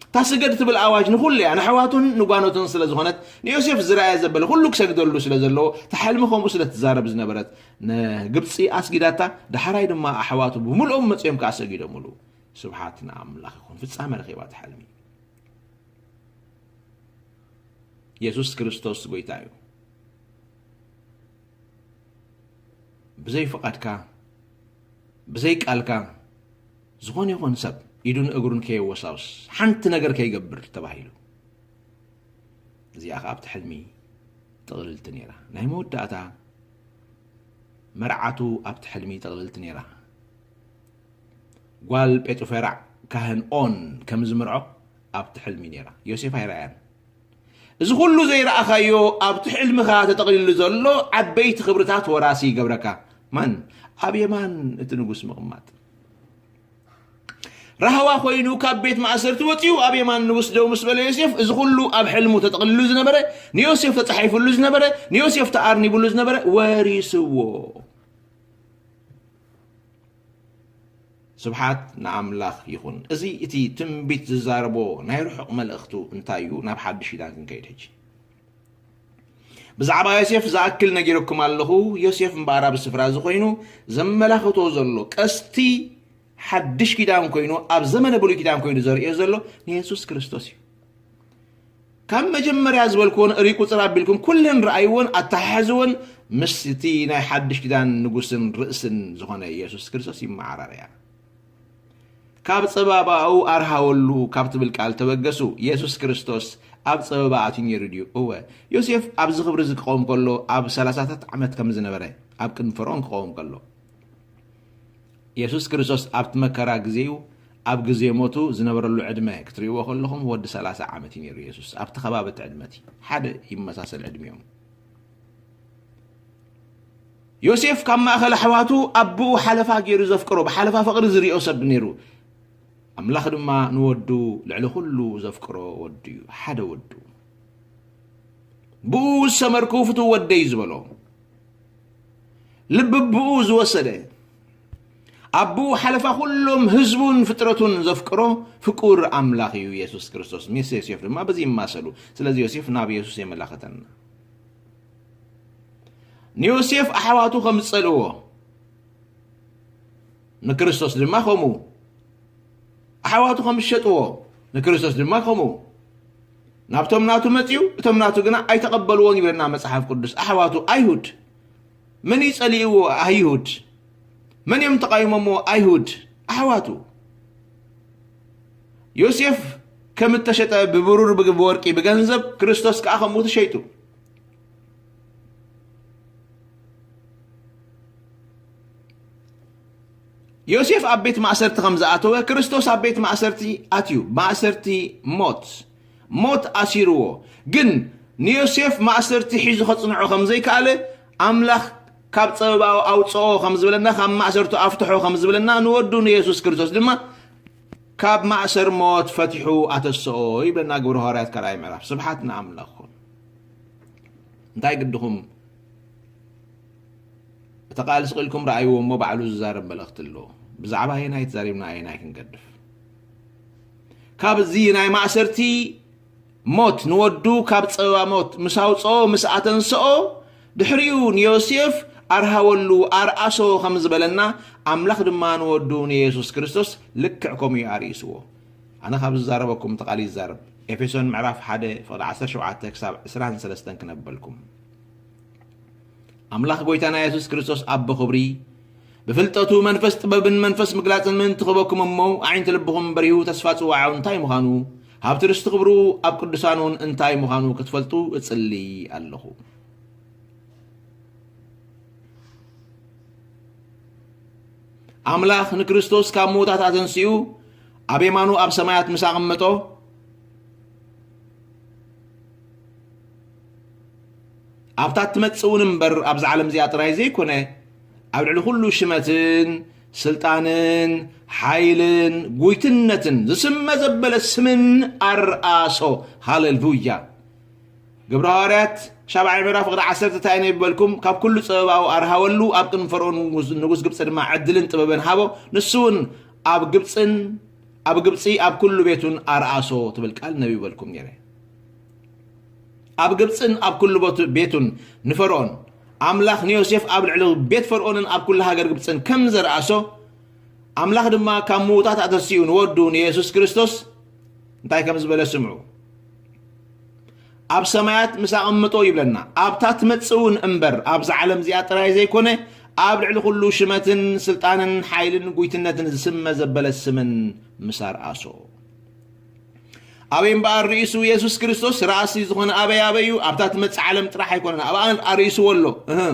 እታ ስገድ ትብል ኣዋጅ ንኹሉ እያ፣ ንኣሕዋቱን ንጓኖቱን ስለ ዝኾነት፣ ንዮሴፍ ዝረኣየ ዘበለ ኩሉ ክሰግደሉ ስለ ዘለዎ፣ እታ ሕልሚ ከምኡ ስለ ትዛረብ ዝነበረት፣ ንግብጺ ኣስጊዳታ፣ ዳሕራይ ድማ ኣሕዋቱ ብምልኦም መጺኦም ከኣ ሰጊዶምሉ። ስብሓት ንኣምላኽ ይኹን። ፍጻመ ረኺባ እታ ሕልሚ። የሱስ ክርስቶስ ጐይታ እዩ። ብዘይ ፍቓድካ፣ ብዘይ ቃልካ፣ ዝኾነ ይኹን ሰብ ኢዱን እግሩን ከየወሳውስ፣ ሓንቲ ነገር ከይገብር ተባሂሉ። እዚኣ ኸኣ ኣብቲ ሕልሚ ጥቕልልቲ ነይራ። ናይ መወዳእታ መርዓቱ ኣብቲ ሕልሚ ጥቕልልቲ ነይራ። ጓል ጴጡፌራ ካህን ኦን ከም ዝምርዖ ኣብቲ ሕልሚ ነይራ። ዮሴፍ ኣይረኣያን። እዚ ኩሉ ዘይረኣኻዮ ኣብቲ ሕልምኻ ተጠቕሊሉ ዘሎ ዓበይቲ ክብርታት ወራሲ ይገብረካ። ማን? ኣብ የማን እቲ ንጉስ ምቕማጥ። ራህዋ ኮይኑ ካብ ቤት ማእሰርቲ ወጺኡ ኣብ የማን ንጉስ ደው ምስ በለ ዮሴፍ፣ እዚ ኩሉ ኣብ ሕልሙ ተጠቕሊሉ ዝነበረ፣ ንዮሴፍ ተጻሒፉሉ ዝነበረ፣ ንዮሴፍ ተኣርኒቡሉ ዝነበረ ወሪስዎ። ስብሓት ንኣምላኽ ይኹን። እዚ እቲ ትንቢት ዝዛረቦ ናይ ርሑቕ መልእኽቱ እንታይ እዩ? ናብ ሓድሽ ኪዳን ክንከይድ ሕጂ። ብዛዕባ ዮሴፍ ዝኣክል ነጊረኩም ኣለኹ። ዮሴፍ እምበኣር ኣብዚ ስፍራ እዚ ኮይኑ ዘመላኽቶ ዘሎ ቀስቲ ሓድሽ ኪዳን ኮይኑ፣ ኣብ ዘመነ ብሉይ ኪዳን ኮይኑ ዘርእዮ ዘሎ ንየሱስ ክርስቶስ እዩ። ካብ መጀመርያ ዝበልክዎን ርኢ ቁጽር ኣቢልኩም ኩለን ረኣይዎን ኣተሓሕዝዎን ምስ እቲ ናይ ሓድሽ ኪዳን ንጉስን ርእስን ዝኾነ የሱስ ክርስቶስ ይመዓራረያ። ካብ ጸባባኡ ኣርሃወሉ ካብ ትብል ቃል ተበገሱ። የሱስ ክርስቶስ ኣብ ጸበባ ኣትዩ ነይሩ ድዩ? እወ። ዮሴፍ ኣብዚ ክብሪ እዚ ክቐውም ከሎ ኣብ ሰላሳታት ዓመት ከም ዝነበረ፣ ኣብ ቅድሚ ፈርዖን ክቐውም ከሎ። የሱስ ክርስቶስ ኣብቲ መከራ ግዜኡ፣ ኣብ ግዜ ሞቱ ዝነበረሉ ዕድመ ክትርእይዎ ከለኹም ወዲ ሰላሳ ዓመት እዩ ነይሩ የሱስ። ኣብቲ ከባቢ እቲ ዕድመ እቲ ሓደ ይመሳሰል ዕድሚኦም። ዮሴፍ ካብ ማእከል ኣሕዋቱ ኣቦኡ ሓለፋ ገይሩ ዘፍቅሮ፣ ብሓለፋ ፍቕሪ ዝሪኦ ሰብ ነይሩ። ኣምላኽ ድማ ንወዱ ልዕሊ ኩሉ ዘፍቅሮ ወዱ እዩ፣ ሓደ ወዱ። ብኡ ዝሰመርኩ ፍቱው ወደይ ዝበሎ፣ ልቢ ብኡ ዝወሰደ፣ ኣቦኡ ሓለፋ ኩሎም ህዝቡን ፍጥረቱን ዘፍቅሮ ፍቁር ኣምላኽ እዩ የሱስ ክርስቶስ። ምስ ዮሴፍ ድማ በዚ ይማሰሉ። ስለዚ ዮሴፍ ናብ የሱስ የመላኽተና። ንዮሴፍ ኣሕዋቱ ከም ዝጸልእዎ፣ ንክርስቶስ ድማ ከምኡ። ኣሕዋቱ ከም ዝሸጥዎ፣ ንክርስቶስ ድማ ከምኡ። ናብቶም ናቱ መጺኡ፣ እቶም ናቱ ግና ኣይተቐበልዎን ይብለና መጽሓፍ ቅዱስ። ኣሕዋቱ ኣይሁድ። መን እዩ ጸሊእዎ? ኣይሁድ። መን እዮም ተቓዊሞምዎ? ኣይሁድ። ኣሕዋቱ። ዮሴፍ ከም እተሸጠ ብብሩር፣ ብግ-፣ ብወርቂ፣ ብገንዘብ፣ ክርስቶስ ከኣ ከምኡ ተሸይጡ። ዮሴፍ ኣብ ቤት ማእሰርቲ ከም ዝኣተወ፣ ክርስቶስ ኣብ ቤት ማእሰርቲ ኣትዩ። ማእሰርቲ ሞት፣ ሞት ኣሲርዎ። ግን ንዮሴፍ ማእሰርቲ ሒዙ ከጽንዖ ከም ዘይከኣለ፣ ኣምላኽ ካብ ጸበባኡ ኣውጽኦ ከም ዝበለና፣ ካብ ማእሰርቱ ኣፍትሖ ከም ዝበለና፣ ንወዱ ንየሱስ ክርስቶስ ድማ ካብ ማእሰር ሞት ፈቲሑ ኣተስኦ ይብለና ግብረ ሃዋርያት ካልኣይ ምዕራፍ። ስብሓት ንኣምላኽ ይኹን። እንታይ ግድኹም? እቲ ቃል ስቕ ኢልኩም ረኣይዎ እሞ ባዕሉ ዝዛረብ መልእኽቲ ኣለዎ። ብዛዕባ ኣየናይ ተዛሪብና ኣየናይ ክንገድፍ? ካብዚ ናይ ማእሰርቲ ሞት ንወዱ ካብ ጸበባ ሞት ምስ ኣውጽኦ፣ ምስ ኣተንስኦ፣ ድሕሪኡ ንዮሴፍ ኣርሃወሉ፣ ኣርኣሶ ከም ዝበለና፣ ኣምላኽ ድማ ንወዱ ንየሱስ ክርስቶስ ልክዕ ከምኡ እዩ ኣርኢስዎ። ኣነ ካብ ዝዛረበኩም እቲ ቃል ይዛረብ። ኤፌሶን ምዕራፍ ሓደ ፍቕዲ ዓሰርተ ሸውዓተ ክሳብ ዕስራን ሰለስተን ክነበልኩም። ኣምላኽ ጎይታና የሱስ ክርስቶስ ኣቦ ክብሪ፣ ብፍልጠቱ መንፈስ ጥበብን መንፈስ ምግላጽን ምእንቲ ክህበኩም እሞ፣ ኣዒንቲ ልብኹም በሪሁ፣ ተስፋ ጽዋዓኡ እንታይ ምዃኑ፣ ሃብቲ ርስቲ ክብሩ ኣብ ቅዱሳን እውን እንታይ ምዃኑ ክትፈልጡ እጽሊ ኣለኹ። ኣምላኽ ንክርስቶስ ካብ ምዉታት ኣተንሲኡ፣ ኣብ የማኑ ኣብ ሰማያት ምስ ኣቐመጦ፣ ኣብታ እትመጽእ እውን እምበር፣ ኣብዛ ዓለም እዚኣ ጥራይ ዘይኮነ፣ ኣብ ልዕሊ ኩሉ ሽመትን ስልጣንን ሓይልን ጉይትነትን ዝስመ ዘበለ ስምን ኣርኣሶ። ሃሌሉያ! ግብረ ሃዋርያት ሻብዓይ ምዕራፍ ፍቕዲ ዓሰርተ እንታይ ነይበልኩም? ካብ ኩሉ ጸበባኡ ኣርሃወሉ፣ ኣብ ቅድሚ ፈርኦን ንጉስ፣ ንጉስ ግብጺ ድማ ዕድልን ጥበብን ሃቦ። ንሱ እውን ኣብ ግብጽን፣ ኣብ ግብጺ ኣብ ኩሉ ቤቱን ኣርኣሶ ትብል ቃል ነቢበልኩም ነይረ። ኣብ ግብጽን ኣብ ኩሉ ቦቱ-፣ ቤቱን ንፈርኦን፣ ኣምላኽ ንዮሴፍ ኣብ ልዕሊ ቤት ፈርኦንን ኣብ ኩሉ ሃገር ግብጽን ከም ዘርኣሶ፣ ኣምላኽ ድማ ካብ ምዉታት ኣተሲኡ ንወዱ ንየሱስ ክርስቶስ እንታይ ከም ዝበለ ስምዑ። ኣብ ሰማያት ምስ ኣቐምጦ ይብለና። ኣብታ ትመጽእ እውን እምበር፣ ኣብዛ ዓለም እዚኣ ጥራይ ዘይኮነ፣ ኣብ ልዕሊ ኩሉ ሽመትን ስልጣንን ሓይልን ጉይትነትን ዝስመ ዘበለ ስምን ምስ ኣርኣሶ። ኣበይ እምበኣር ርእሱ የሱስ ክርስቶስ ራእሲ ዝኾነ ኣበይ ኣበይ እዩ? ኣብታ ትመጽእ ዓለም ጥራሕ ኣይኮነን። ኣብኣ ኣርእስዎ ኣሎ። እህ።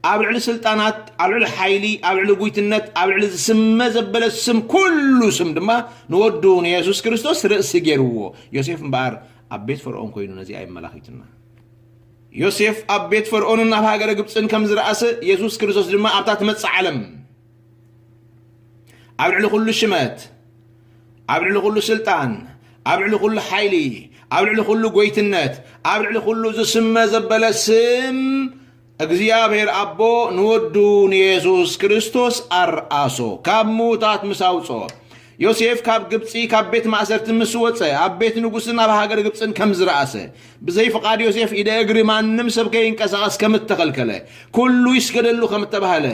ኣብ ልዕሊ ስልጣናት፣ ኣብ ልዕሊ ሓይሊ፣ ኣብ ልዕሊ ጉይትነት፣ ኣብ ልዕሊ ዝስመ ዘበለ ስም፣ ኩሉ ስም ድማ ንወዱ ንየሱስ ክርስቶስ ርእሲ ገይርዎ። ዮሴፍ እምበኣር ኣብ ቤት ፈርኦን ኮይኑ ነዚኣ የመላኺቱና። ዮሴፍ ኣብ ቤት ፈርኦንን ኣብ ሃገረ ግብጽን ከም ዝረኣሰ፣ የሱስ ክርስቶስ ድማ ኣብታ ትመጽእ ዓለም ኣብ ልዕሊ ኩሉ ሽመት፣ ኣብ ልዕሊ ኩሉ ስልጣን፣ ኣብ ልዕሊ ኩሉ ሓይሊ፣ ኣብ ልዕሊ ኩሉ ጎይትነት፣ ኣብ ልዕሊ ኩሉ ዝስመ ዘበለ ስም እግዚኣብሔር ኣቦ ንወዱ ንየሱስ ክርስቶስ ኣርኣሶ፣ ካብ ምዉታት ምስ ኣውጽኦ፣ ዮሴፍ ካብ ግብጺ ካብ ቤት ማእሰርቲ ምስ ወጸ፣ ኣብ ቤት ንጉስን ኣብ ሃገር ግብጽን ከም ዝረኣሰ፣ ብዘይ ፍቓድ ዮሴፍ ኢደ እግሪ ማንም ሰብ ከይንቀሳቐስ ከም እተኸልከለ፣ ኩሉ ይስገደሉ ከም እተባህለ፣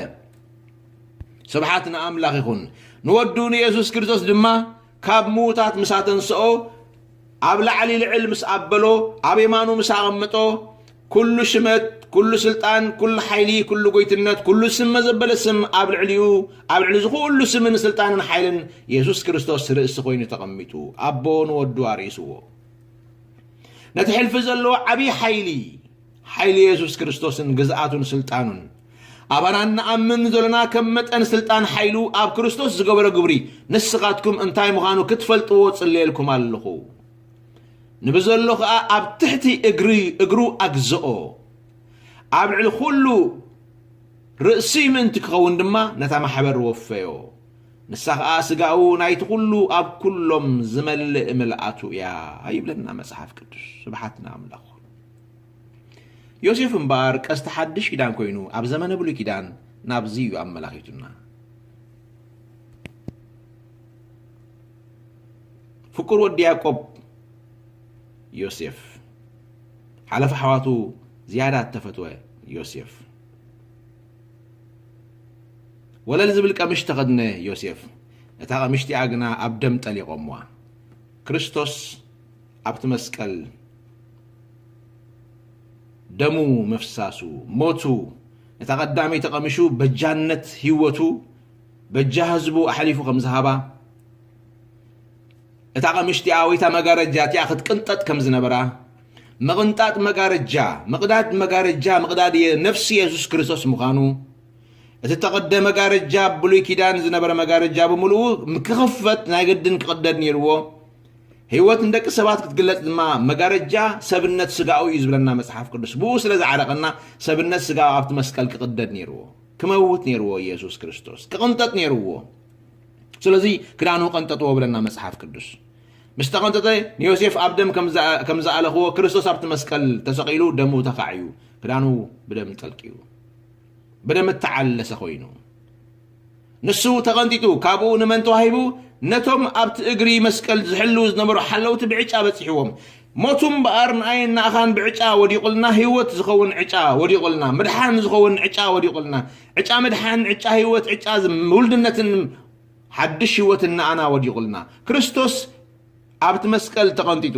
ስብሓት ንኣምላኽ ይኹን። ንወዱ ንየሱስ ክርስቶስ ድማ ካብ ምዉታት ምስ ኣተንስኦ፣ ኣብ ላዕሊ ልዕል ምስ ኣበሎ፣ ኣብ የማኑ ምስ ኣቐመጦ፣ ኩሉ ሽመት፣ ኩሉ ስልጣን፣ ኩሉ ሓይሊ፣ ኩሉ ጎይትነት፣ ኩሉ ስም መዘበለ ስም ኣብ ልዕሊኡ፣ ኣብ ልዕሊ ዝኹሉ ስምን ስልጣንን ሓይልን የሱስ ክርስቶስ ርእሲ ኮይኑ ተቐሚጡ፣ ኣቦ ንወዱ ኣርእስዎ። ነቲ ሕልፊ ዘለዎ ዓብዪ ሓይሊ፣ ሓይሊ የሱስ ክርስቶስን ግዝኣቱን ስልጣኑን፣ ኣባና እንኣምን ዘለና ከም መጠን ስልጣን ሓይሉ ኣብ ክርስቶስ ዝገበሮ ግብሪ ንስኻትኩም እንታይ ምዃኑ ክትፈልጥዎ ጽልየልኩም ኣለኹ። ንብዘሎ ኸኣ ኣብ ትሕቲ እግሪ፣ እግሩ ኣግዝኦ። ኣብ ልዕሊ ኩሉ ርእሲ ምእንቲ ክኸውን ድማ ነታ ማሕበር ወፈዮ። ንሳ ኸኣ ስጋኡ ናይቲ ኩሉ ኣብ ኩሎም ዝመልእ ምልኣቱ እያ ይብለና መጽሓፍ ቅዱስ። ስብሓት ንኣምላኽ። ዮሴፍ እምበኣር ቀስቲ ሓድሽ ኪዳን ኮይኑ ኣብ ዘመነ ብሉይ ኪዳን ናብዚ እዩ ኣመላኺቱና። ፍቁር ወዲ ያዕቆብ ዮሴፍ፣ ሓለፋ ኣሕዋቱ ዝያዳ እተፈትወ ዮሴፍ፣ ወለል ዝብል ቀምሽ ተኸድነ ዮሴፍ፣ እታ ቀምሽ እቲኣ ግና ኣብ ደም ጠሊቖምዋ። ክርስቶስ ኣብቲ መስቀል ደሙ ምፍሳሱ፣ ሞቱ፣ ነታ ቀዳመይቲ ቀምሹ በጃነት ህይወቱ በጃ ህዝቡ ኣሕሊፉ ከም ዝሃባ፣ እታ ቀምሽ እቲኣ ወይ እታ መጋረጃ እቲኣ ክትቅንጠጥ ከም ዝነበራ፣ ምቕንጣጥ መጋረጃ፣ ምቕዳድ መጋረጃ፣ ምቕዳድ የ-፣ ነፍሲ የሱስ ክርስቶስ ምዃኑ፣ እቲ ተቐደ መጋረጃ፣ ብሉይ ኪዳን ዝነበረ መጋረጃ ብምሉኡ ክኽፈት ናይ ግድን ክቕደድ ነይርዎ። ህይወት ንደቂ ሰባት ክትግለጽ ድማ መጋረጃ ሰብነት ስጋኡ እዩ ዝብለና መጽሓፍ ቅዱስ። ብኡ ስለ ዝዓረቐና ሰብነት ስጋኡ ኣብቲ መስቀል ክቕደድ ነይርዎ። ክመውት ነይርዎ ኢየሱስ ክርስቶስ። ክቕንጠጥ ነይርዎ። ስለዚ ክዳኑ ቀንጠጥዎ ብለና መጽሓፍ ቅዱስ። ምስ ተቐንጠጠ ንዮሴፍ ኣብ ደም ከም ዝኣ-፣ ከም ዝኣለኽዎ ክርስቶስ ኣብቲ መስቀል ተሰቒሉ ደሙ ተኻዕዩ ክዳኑ ብደም ጠልቅዩ። ብደም እተዓለሰ ኮይኑ። ንሱ ተቐንጢጡ፣ ካብኡ ንመን ተዋሂቡ? ነቶም ኣብቲ እግሪ መስቀል ዝሕልዉ ዝነበሩ ሓለውቲ ብዕጫ በጺሕዎም። ሞቱ እምበኣር ንኣይን ንኣኻን ብዕጫ ወዲቑልና፣ ህይወት ዝኸውን ዕጫ ወዲቑልና፣ ምድሓን ዝኸውን ዕጫ ወዲቑልና። ዕጫ ምድሓን፣ ዕጫ ህይወት፣ ዕጫ ዝ-፣ ውልድነትን ሓድሽ ህይወትን ንኣና ወዲቑልና። ክርስቶስ ኣብቲ መስቀል ተቐንጢጡ።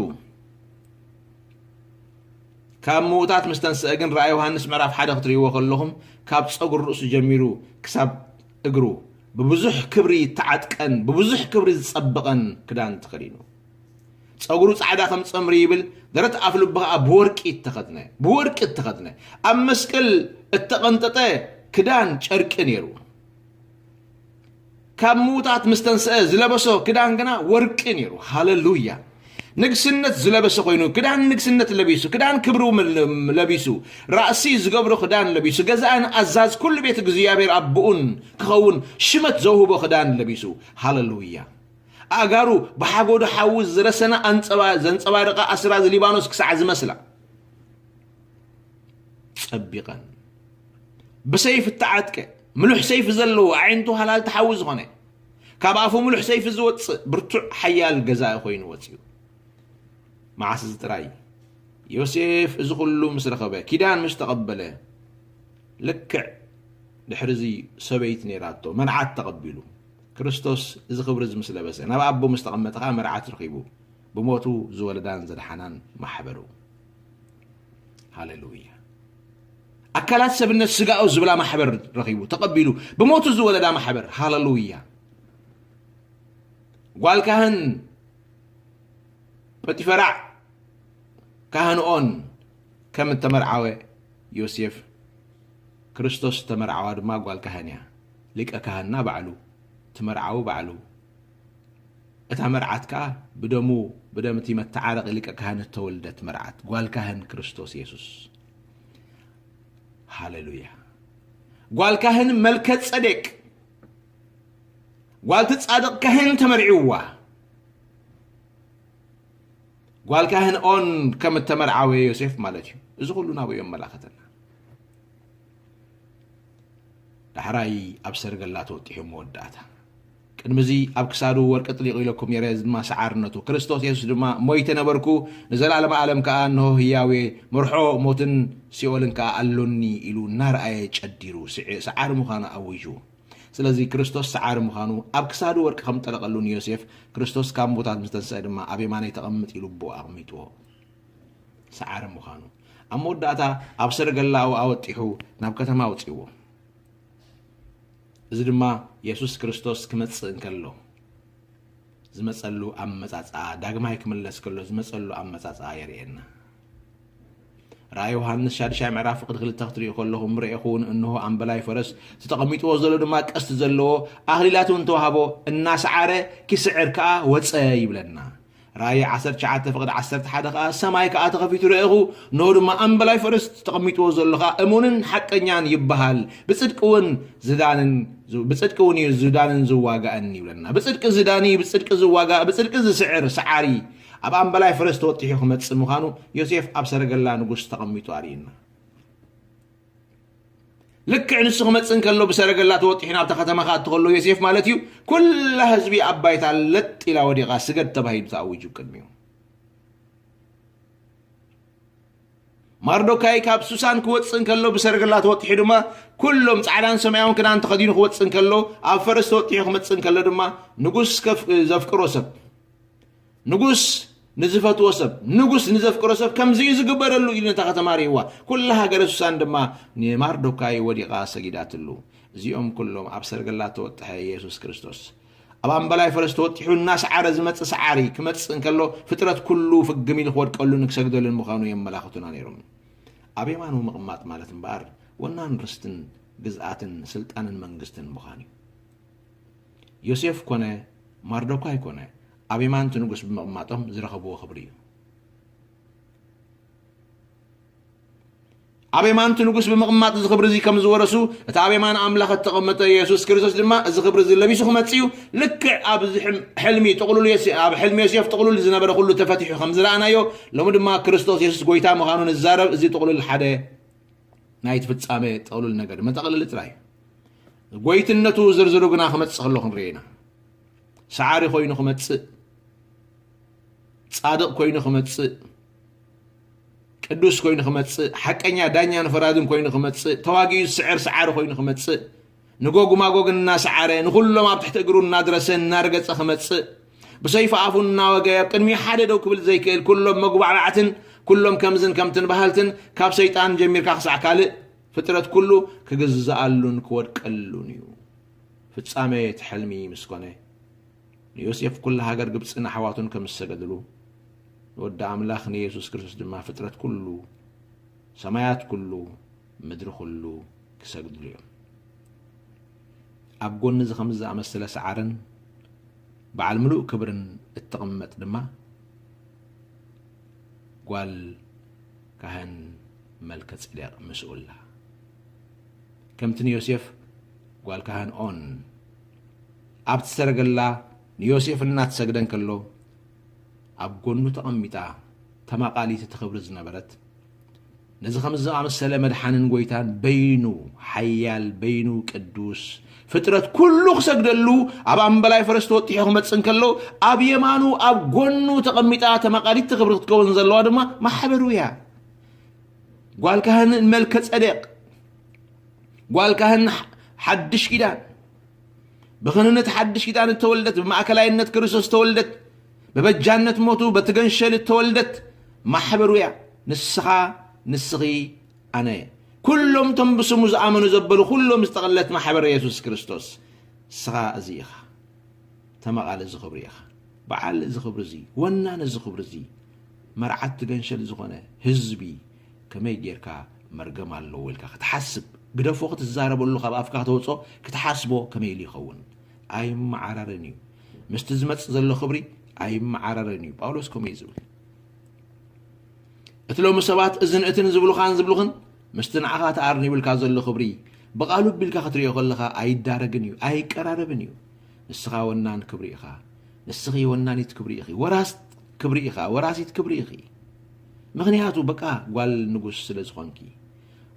ካብ ምዉታት ምስ ተንስአ ግን፣ ራእይ ዮሃንስ ምዕራፍ ሓደ ክትርእይዎ ከለኹም፣ ካብ ጸጉሪ ርእሱ ጀሚሩ ክሳብ እግሩ ብብዙሕ ክብሪ እተዓጥቀን ብብዙሕ ክብሪ ዝጸበቐን ክዳን ተኸዲኑ። ጸጉሩ ጻዕዳ ከም ጸምሪ ይብል፣ ደረት ኣፍልቡ ኸኣ ብወርቂ እተኸድነ፣ ብወርቂ እተኸድነ። ኣብ መስቀል እተቐንጠጠ ክዳን ጨርቂ ነይሩ። ካብ ምዉታት ምስ ተንስአ ዝለበሶ ክዳን ግና ወርቂ ነይሩ። ሃሌሉያ! ንግስነት ዝለበሰ ኮይኑ፣ ክዳን ንግስነት ለቢሱ፣ ክዳን ክብሪ ም-፣ ለቢሱ፣ ራእሲ ዝገብሮ ክዳን ለቢሱ፣ ገዛእን ኣዛዝ ኩሉ ቤት እግዚኣብሔር ኣቦኡን ክኸውን ሽመት ዘውህቦ ክዳን ለቢሱ። ሃሌሉያ! ኣእጋሩ ብሓጎዶ ሓዊ ዝረሰና ኣንጸባ-፣ ዘንጸባርቓ ኣስራዚ ሊባኖስ ክሳዕ ዝመስላ ጸቢቐን። ብሰይፊ እተዓጥቀ፣ ምሉሕ ሰይፊ ዘለዎ፣ ኣዒንቱ ሃላልቲ ሓዊ ዝኾነ፣ ካብ ኣፉ ምሉሕ ሰይፊ ዝወጽእ ብርቱዕ ሓያል ገዛኢ ኮይኑ ወጺኡ። መዓስ እዚ ጥራይ? ዮሴፍ እዚ ኩሉ ምስ ረኸበ፣ ኪዳን ምስ ተቐበለ፣ ልክዕ ድሕሪ እዚ ሰበይቲ ነይራቶ፣ መርዓት ተቐቢሉ። ክርስቶስ እዚ ክብሪ እዚ ምስ ለበሰ፣ ናብ ኣቦ ምስ ተቐመጠ ኸኣ መርዓት ረኺቡ፣ ብሞቱ ዝወለዳን ዘድሓናን ማሕበሩ። ሃሌሉያ! ኣካላት ሰብነት ስጋኡ ዝብላ ማሕበር ረኺቡ፣ ተቐቢሉ፣ ብሞቱ ዝወለዳ ማሕበር። ሃሌሉያ! ጓል ካህን ጶጢፈራ ካህን ኦን ከም እተመርዓወ ዮሴፍ፣ ክርስቶስ እተመርዓዋ ድማ ጓል ካህን እያ። ሊቀ ካህንና ባዕሉ፣ እቲ መርዓዊ ባዕሉ። እታ መርዓት ከኣ ብደሙ፣ ብደም እቲ መተዓረቒ ሊቀ ካህን እተወልደት መርዓት፣ ጓል ካህን ክርስቶስ የሱስ። ሃሌሉያ! ጓል ካህን መልከ ጸዴቅ፣ ጓል እቲ ጻድቕ ካህን ተመርዒውዋ። ጓል ካህን ኦን ከም እተመርዓወ ዮሴፍ ማለት እዩ። እዚ ኩሉ ናብኡ የመላኽተና። ዳሕራይ ኣብ ሰረገላ ተወጢሑ መወዳእታ። ቅድሚ እዚ ኣብ ክሳዱ ወርቂ ኣጥሊቑ ኢለኩም ነይረ፣ እዚ ድማ ሰዓርነቱ። ክርስቶስ የሱስ ድማ፣ ሞይተ ነበርኩ፣ ንዘለኣለመ ዓለም ከኣ እንሆ ህያው እየ፣ መርሖ ሞትን ሲኦልን ከኣ ኣሎኒ ኢሉ እናረኣየ ጨዲሩ፣ ስዕ-፣ ሰዓሪ ምዃኑ ኣዊጁ። ስለዚ ክርስቶስ ሰዓሪ ምዃኑ ኣብ ክሳዱ ወርቂ ከም ጠለቐሉ ንዮሴፍ፣ ክርስቶስ ካብ ምዉታት ምስ ተንስአ ድማ ኣብ የማነይ ተቐምጥ ኢሉ ብኡ ኣቕሚጥዎ። ሰዓሪ ምዃኑ ኣብ መወዳእታ ኣብ ሰረገላኡ ኣወጢሑ ናብ ከተማ ኣውጺእዎ። እዚ ድማ የሱስ ክርስቶስ ክመጽእ እንከሎ ዝመጸሉ ኣመጻጽኣ፣ ዳግማይ ክምለስ ከሎ ዝመጸሉ ኣመጻጽኣ የርእየና። ራእይ ዮሃንስ ሻድሻይ ምዕራፍ ፍቕዲ ክልተ ክትርእዩ ከለኹም፣ ርኤኹ፣ እውን እንሆ ኣምበላይ ፈረስ፣ እቲ ተቐሚጥዎ ዘሎ ድማ ቀስቲ ዘለዎ፣ ኣኽሊላት እውን ተዋህቦ፣ እናሰዓረ ኪስዕር ከኣ ወጸ ይብለና። ራእይ ዓሰርተ ትሽዓተ ፍቕዲ ዓሰርተ ሓደ ከኣ፣ ሰማይ ከኣ ተኸፊቱ ርኤኹ፣ እንሆ ድማ ኣምበላይ ፈረስ፣ እቲ ተቐሚጥዎ ዘሎ ከኣ እሙንን ሓቀኛን ይበሃል፣ ብጽድቂ እውን ዝዳንን ዝ-፣ ብጽድቂ እውን እዩ ዝዳንን ዝዋጋእን ይብለና። ብጽድቂ ዝዳኒ፣ ብጽድቂ ዝዋጋእ፣ ብጽድቂ ዝስዕር ሰዓሪ ኣብ ኣምበላይ ፈረስ ተወጢሑ ክመጽእ ምዃኑ ዮሴፍ ኣብ ሰረገላ ንጉስ ተቐሚጡ ኣርእዩና። ልክዕ ንሱ ክመጽእ እንከሎ ብሰረገላ ተወጢሑ ናብታ ከተማ ክኣቱ ከሎ ዮሴፍ ማለት እዩ፣ ኩላ ህዝቢ ኣብ ባይታ ለጥ ኢላ ወዲቓ ስገድ ተባሂሉ ተኣዊጁ ቅድሚኡ። ማርዶካይ ካብ ሱሳን ክወጽእ እንከሎ ብሰረገላ ተወጢሑ ድማ ኩሎም ጻዕዳን ሰማያውን ክዳን ተኸዲኑ ክወጽእ እንከሎ፣ ኣብ ፈረስ ተወጢሑ ክመጽእ እንከሎ ድማ ንጉስ ከፍ-፣ ዘፍቅሮ ሰብ፣ ንጉስ ንዝፈትዎ ሰብ፣ ንጉስ ንዘፍቅሮ ሰብ ከምዚ እዩ ዝግበረሉ ኢሉ ነታ ከተማ ርእይዋ። ኩላ ሃገረ ሱሳን ድማ ንማርዶካይ ወዲቓ ሰጊዳትሉ። እዚኦም ኩሎም ኣብ ሰረገላ ተወጥሐ የሱስ ክርስቶስ ኣብ ኣምበላይ ፈረስ ተወጢሑ እናሰዓረ ዝመጽእ ሰዓሪ ክመጽእ እንከሎ፣ ፍጥረት ኩሉ ፍግም ኢሉ ክወድቀሉን ክሰግደሉን ምዃኑ የመላኽቱና ነይሮም። ኣብ የማኑ ምቕማጥ ማለት እምበኣር ወናን ርስትን ግዝኣትን ስልጣንን መንግስትን ምዃን እዩ። ዮሴፍ ኮነ ማርዶኳይ ኮነ ኣብ የማን እቲ ንጉስ ብምቕማጦም ዝረኸብዎ ክብሪ እዩ። ኣብ የማን እቲ ንጉስ ብምቕማጥ እዚ ክብሪ እዚ ከም ዝወረሱ፣ እቲ ኣብ የማን ኣምላኽ እተቐመጠ የሱስ ክርስቶስ ድማ እዚ ክብሪ እዚ ለቢሱ ክመጽእ እዩ። ልክዕ ኣብዚ ሕም-፣ ሕልሚ ጥቕሉል ዮሴ-፣ ኣብ ሕልሚ ዮሴፍ ጥቕሉል ዝነበረ ኩሉ ተፈቲሑ ከም ዝረኣናዮ፣ ሎሚ ድማ ክርስቶስ የሱስ ጎይታ ምዃኑ ንዛረብ። እዚ ጥቕሉል ሓደ ናይቲ ፍጻሜ ጥቕሉል ነገር መጠቕለሊ ጥራይ እዩ። ጎይትነቱ ዝርዝሩ ግና ክመጽእ ከሎ ክንርኢ ኢና። ሰዓሪ ኮይኑ ክመጽእ፣ ጻድቕ ኮይኑ ክመጽእ፣ ቅዱስ ኮይኑ ክመጽእ፣ ሓቀኛ ዳኛን ፈራድን ኮይኑ ክመጽእ፣ ተዋጊኡ ዝስዕር ሰዓሪ ኮይኑ ክመጽእ፣ ንጎግ ማጎግ እናሰዓረ፣ ንኹሎም ኣብ ትሕቲ እግሩ እናድረሰ፣ እናረገጸ ክመጽእ፣ ብሰይፊ ኣፉ እናወገ፣ ኣብ ቅድሚኡ ሓደ ደው ክብል ዘይክእል፣ ኩሎም መጉባዕባዕትን፣ ኩሎም ከምዝን ከምትን በሃልትን፣ ካብ ሰይጣን ጀሚርካ ክሳዕ ካልእ ፍጥረት ኩሉ ክግዝኣሉን ክወድቀሉን እዩ። ፍጻሜ እቲ ሕልሚ ምስ ኮነ፣ ንዮሴፍ ኩላ ሃገር ግብጺን ኣሕዋቱን ከም ዝሰገድሉ፣ ንወዲ ኣምላኽ ንየሱስ ክርስቶስ ድማ ፍጥረት ኩሉ፣ ሰማያት ኩሉ፣ ምድሪ ኩሉ ክሰግድሉ እዮም። ኣብ ጎኒ እዚ ከምዚ ዝኣመሰለ ሰዓርን በዓል ምሉእ ክብርን እትቕመጥ ድማ ጓል ካህን መልከ ጼዴቅ ምስኡ ኣላ። ከምቲ ንዮሴፍ ጓል ካህን ኦን ኣብቲ ሰረገላ ንዮሴፍ እናትሰግደ እንከሎ፣ ኣብ ጎኑ ተቐሚጣ ተማቓሊት እቲ ክብሪ ዝነበረት፣ ነዚ ከም ዝኣመሰለ መድሓንን ጎይታን በይኑ ሓያል፣ በይኑ ቅዱስ፣ ፍጥረት ኩሉ ክሰግደሉ ኣብ ኣምበላይ ፈረስ ተወጢሑ ክመጽእ እንከሎ፣ ኣብ የማኑ ኣብ ጎኑ ተቐሚጣ ተማቓሊት እቲ ክብሪ ክትከውን ዘለዋ ድማ ማሕበሩ እያ። ጓል ካህን መልከ ጸዴቅ፣ ጓል ካህን ሓ-፣ ሓድሽ ኪዳን፣ ብክህንነት ሓድሽ ኪዳን እተወልደት፣ ብማእከላይነት ክርስቶስ እተወልደት፣ ብበጃነት ሞቱ በቲ ገንሸል እተወልደት ማሕበሩ እያ። ንስኻ፣ ንስኺ፣ ኣነ፣ ኩሎም እቶም ብስሙ ዝኣመኑ ዘበሉ ኩሎም ዝጠቕለለት ማሕበር የሱስ ክርስቶስ። ንስኻ እዚ ኢኻ። ተማቓሊ እዚ ክብሪ ኢኻ። በዓል እዚ ክብሪ እዚ፣ ወናን እዚ ክብሪ እዚ፣ መርዓት እቲ ገንሸል ዝኾነ ህዝቢ ከመይ ጌርካ መርገም ኣለዎ ኢልካ ክትሓስብ፣ ግደፎ ክትዛረበሉ ካብ ኣፍካ ክተውጾ ክትሓስቦ ከመይ ኢሉ ይኸውን? ኣይመዓራረን እዩ። ምስቲ ዝመጽእ ዘሎ ክብሪ ኣይመዓራረን እዩ። ጳውሎስ ከምኡ እዩ ዝብል። እቲ ሎሚ ሰባት እዝን እትን ዝብሉኻን ዝብሉኽን ምስቲ ንዓኻ ተኣርኒቡልካ ዘሎ ክብሪ ብቓሉ ኣቢልካ ክትሪኦ ከለኻ ኣይዳረግን እዩ፣ ኣይቀራረብን እዩ። ንስኻ ወናን ክብሪ ኢኻ። ንስኺ ወናኒት ክብሪ ኢኺ። ወራስ ክብሪ ኢኻ። ወራሲት ክብሪ ኢኺ። ምኽንያቱ በቃ ጓል ንጉስ ስለ ዝኾንኪ፣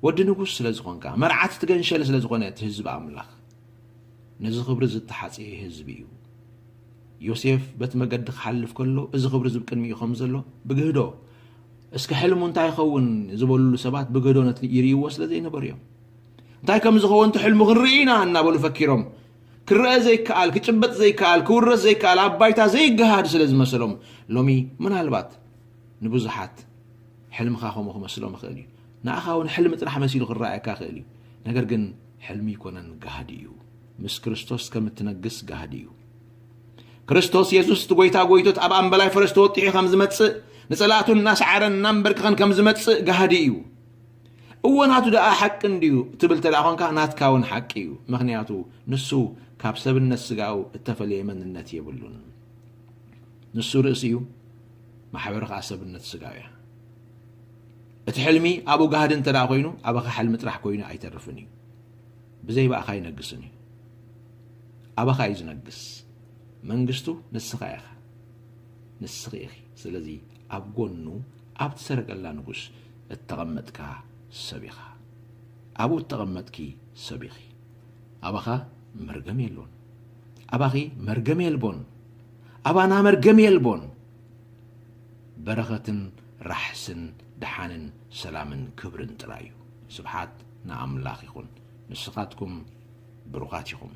ወዲ ንጉስ ስለ ዝኾንካ፣ መርዓት እቲ ገንሸል ስለ ዝኾነ እቲ ህዝቢ ኣምላኽ፣ ነዚ ክብሪ ዝተሓጽየ ህዝቢ እዩ። ዮሴፍ በቲ መገዲ ክሓልፍ ከሎ፣ እዚ ክብሪ እዚ ብቅድሚኡ ከም ዘሎ ብግህዶ፣ እስኪ ሕልሙ እንታይ ይኸውን ዝበልሉ ሰባት ብግህዶ ነቲ ይርእይዎ ስለ ዘይነበሩ እዮም። እንታይ ከም ዝኸውን እቲ ሕልሙ ክንርኢ ኢና እናበሉ ፈኪሮም፣ ክረአ ዘይከኣል፣ ክጭበጥ ዘይከኣል፣ ክውረስ ዘይከኣል፣ ኣብ ባይታ ዘይገሃድ ስለ ዝመሰሎም፣ ሎሚ ምናልባት ንብዙሓት ሕልምኻ ከምኡ ክመስሎም ይኽእል እዩ። ንኣኻ እውን ሕልሚ ጥራሕ መሲሉ ክረኣየካ ይኽእል እዩ። ነገር ግን ሕልሚ ኣይኮነን፣ ጋህዲ እዩ። ምስ ክርስቶስ ከም እትነግስ ጋህዲ እዩ። ክርስቶስ የሱስ እቲ ጎይታ ጎይቶት ኣብ ኣምበላይ ፈረስ ተወጢሑ ከም ዝመጽእ፣ ንጸላእቱ እናሰዓረን እናንበርክኸን ከም ዝመጽእ ጋህዲ እዩ። እወ፣ ናቱ ደኣ ሓቂ እንድዩ ትብል እንተ ደኣ ኾንካ፣ ናትካ እውን ሓቂ እዩ። ምኽንያቱ ንሱ ካብ ሰብነት ስጋኡ እተፈለየ መንነት የብሉን። ንሱ ርእሲ እዩ፣ ማሕበር ኸኣ ሰብነት ስጋኡ እያ። እቲ ሕልሚ ኣብኡ ጋህዲ እንተ ደኣ ኮይኑ፣ ኣባኻ ሕልሚ ጥራሕ ኮይኑ ኣይተርፍን እዩ። ብዘይ ብኣኻ ኣይነግስን እዩ። ኣባኻ እዩ ዝነግስ። መንግስቱ ንስኻ ኢኻ። ንስኺ ኢኺ። ስለዚ ኣብ ጎኑ፣ ኣብቲ ሰረገላ ንጉስ እተቐመጥካ ሰብ ኢኻ። ኣብኡ እተቐመጥኪ ሰብ ኢኺ። ኣባኻ መርገም የልቦን። ኣባኺ መርገም የልቦን። ኣባና መርገም የልቦን። በረኸትን ራሕስን ደሓንን ሰላምን ክብርን ጥራይ እዩ። ስብሓት ንኣምላኽ ይኹን። ንስኻትኩም ብሩኻት ኢኹም።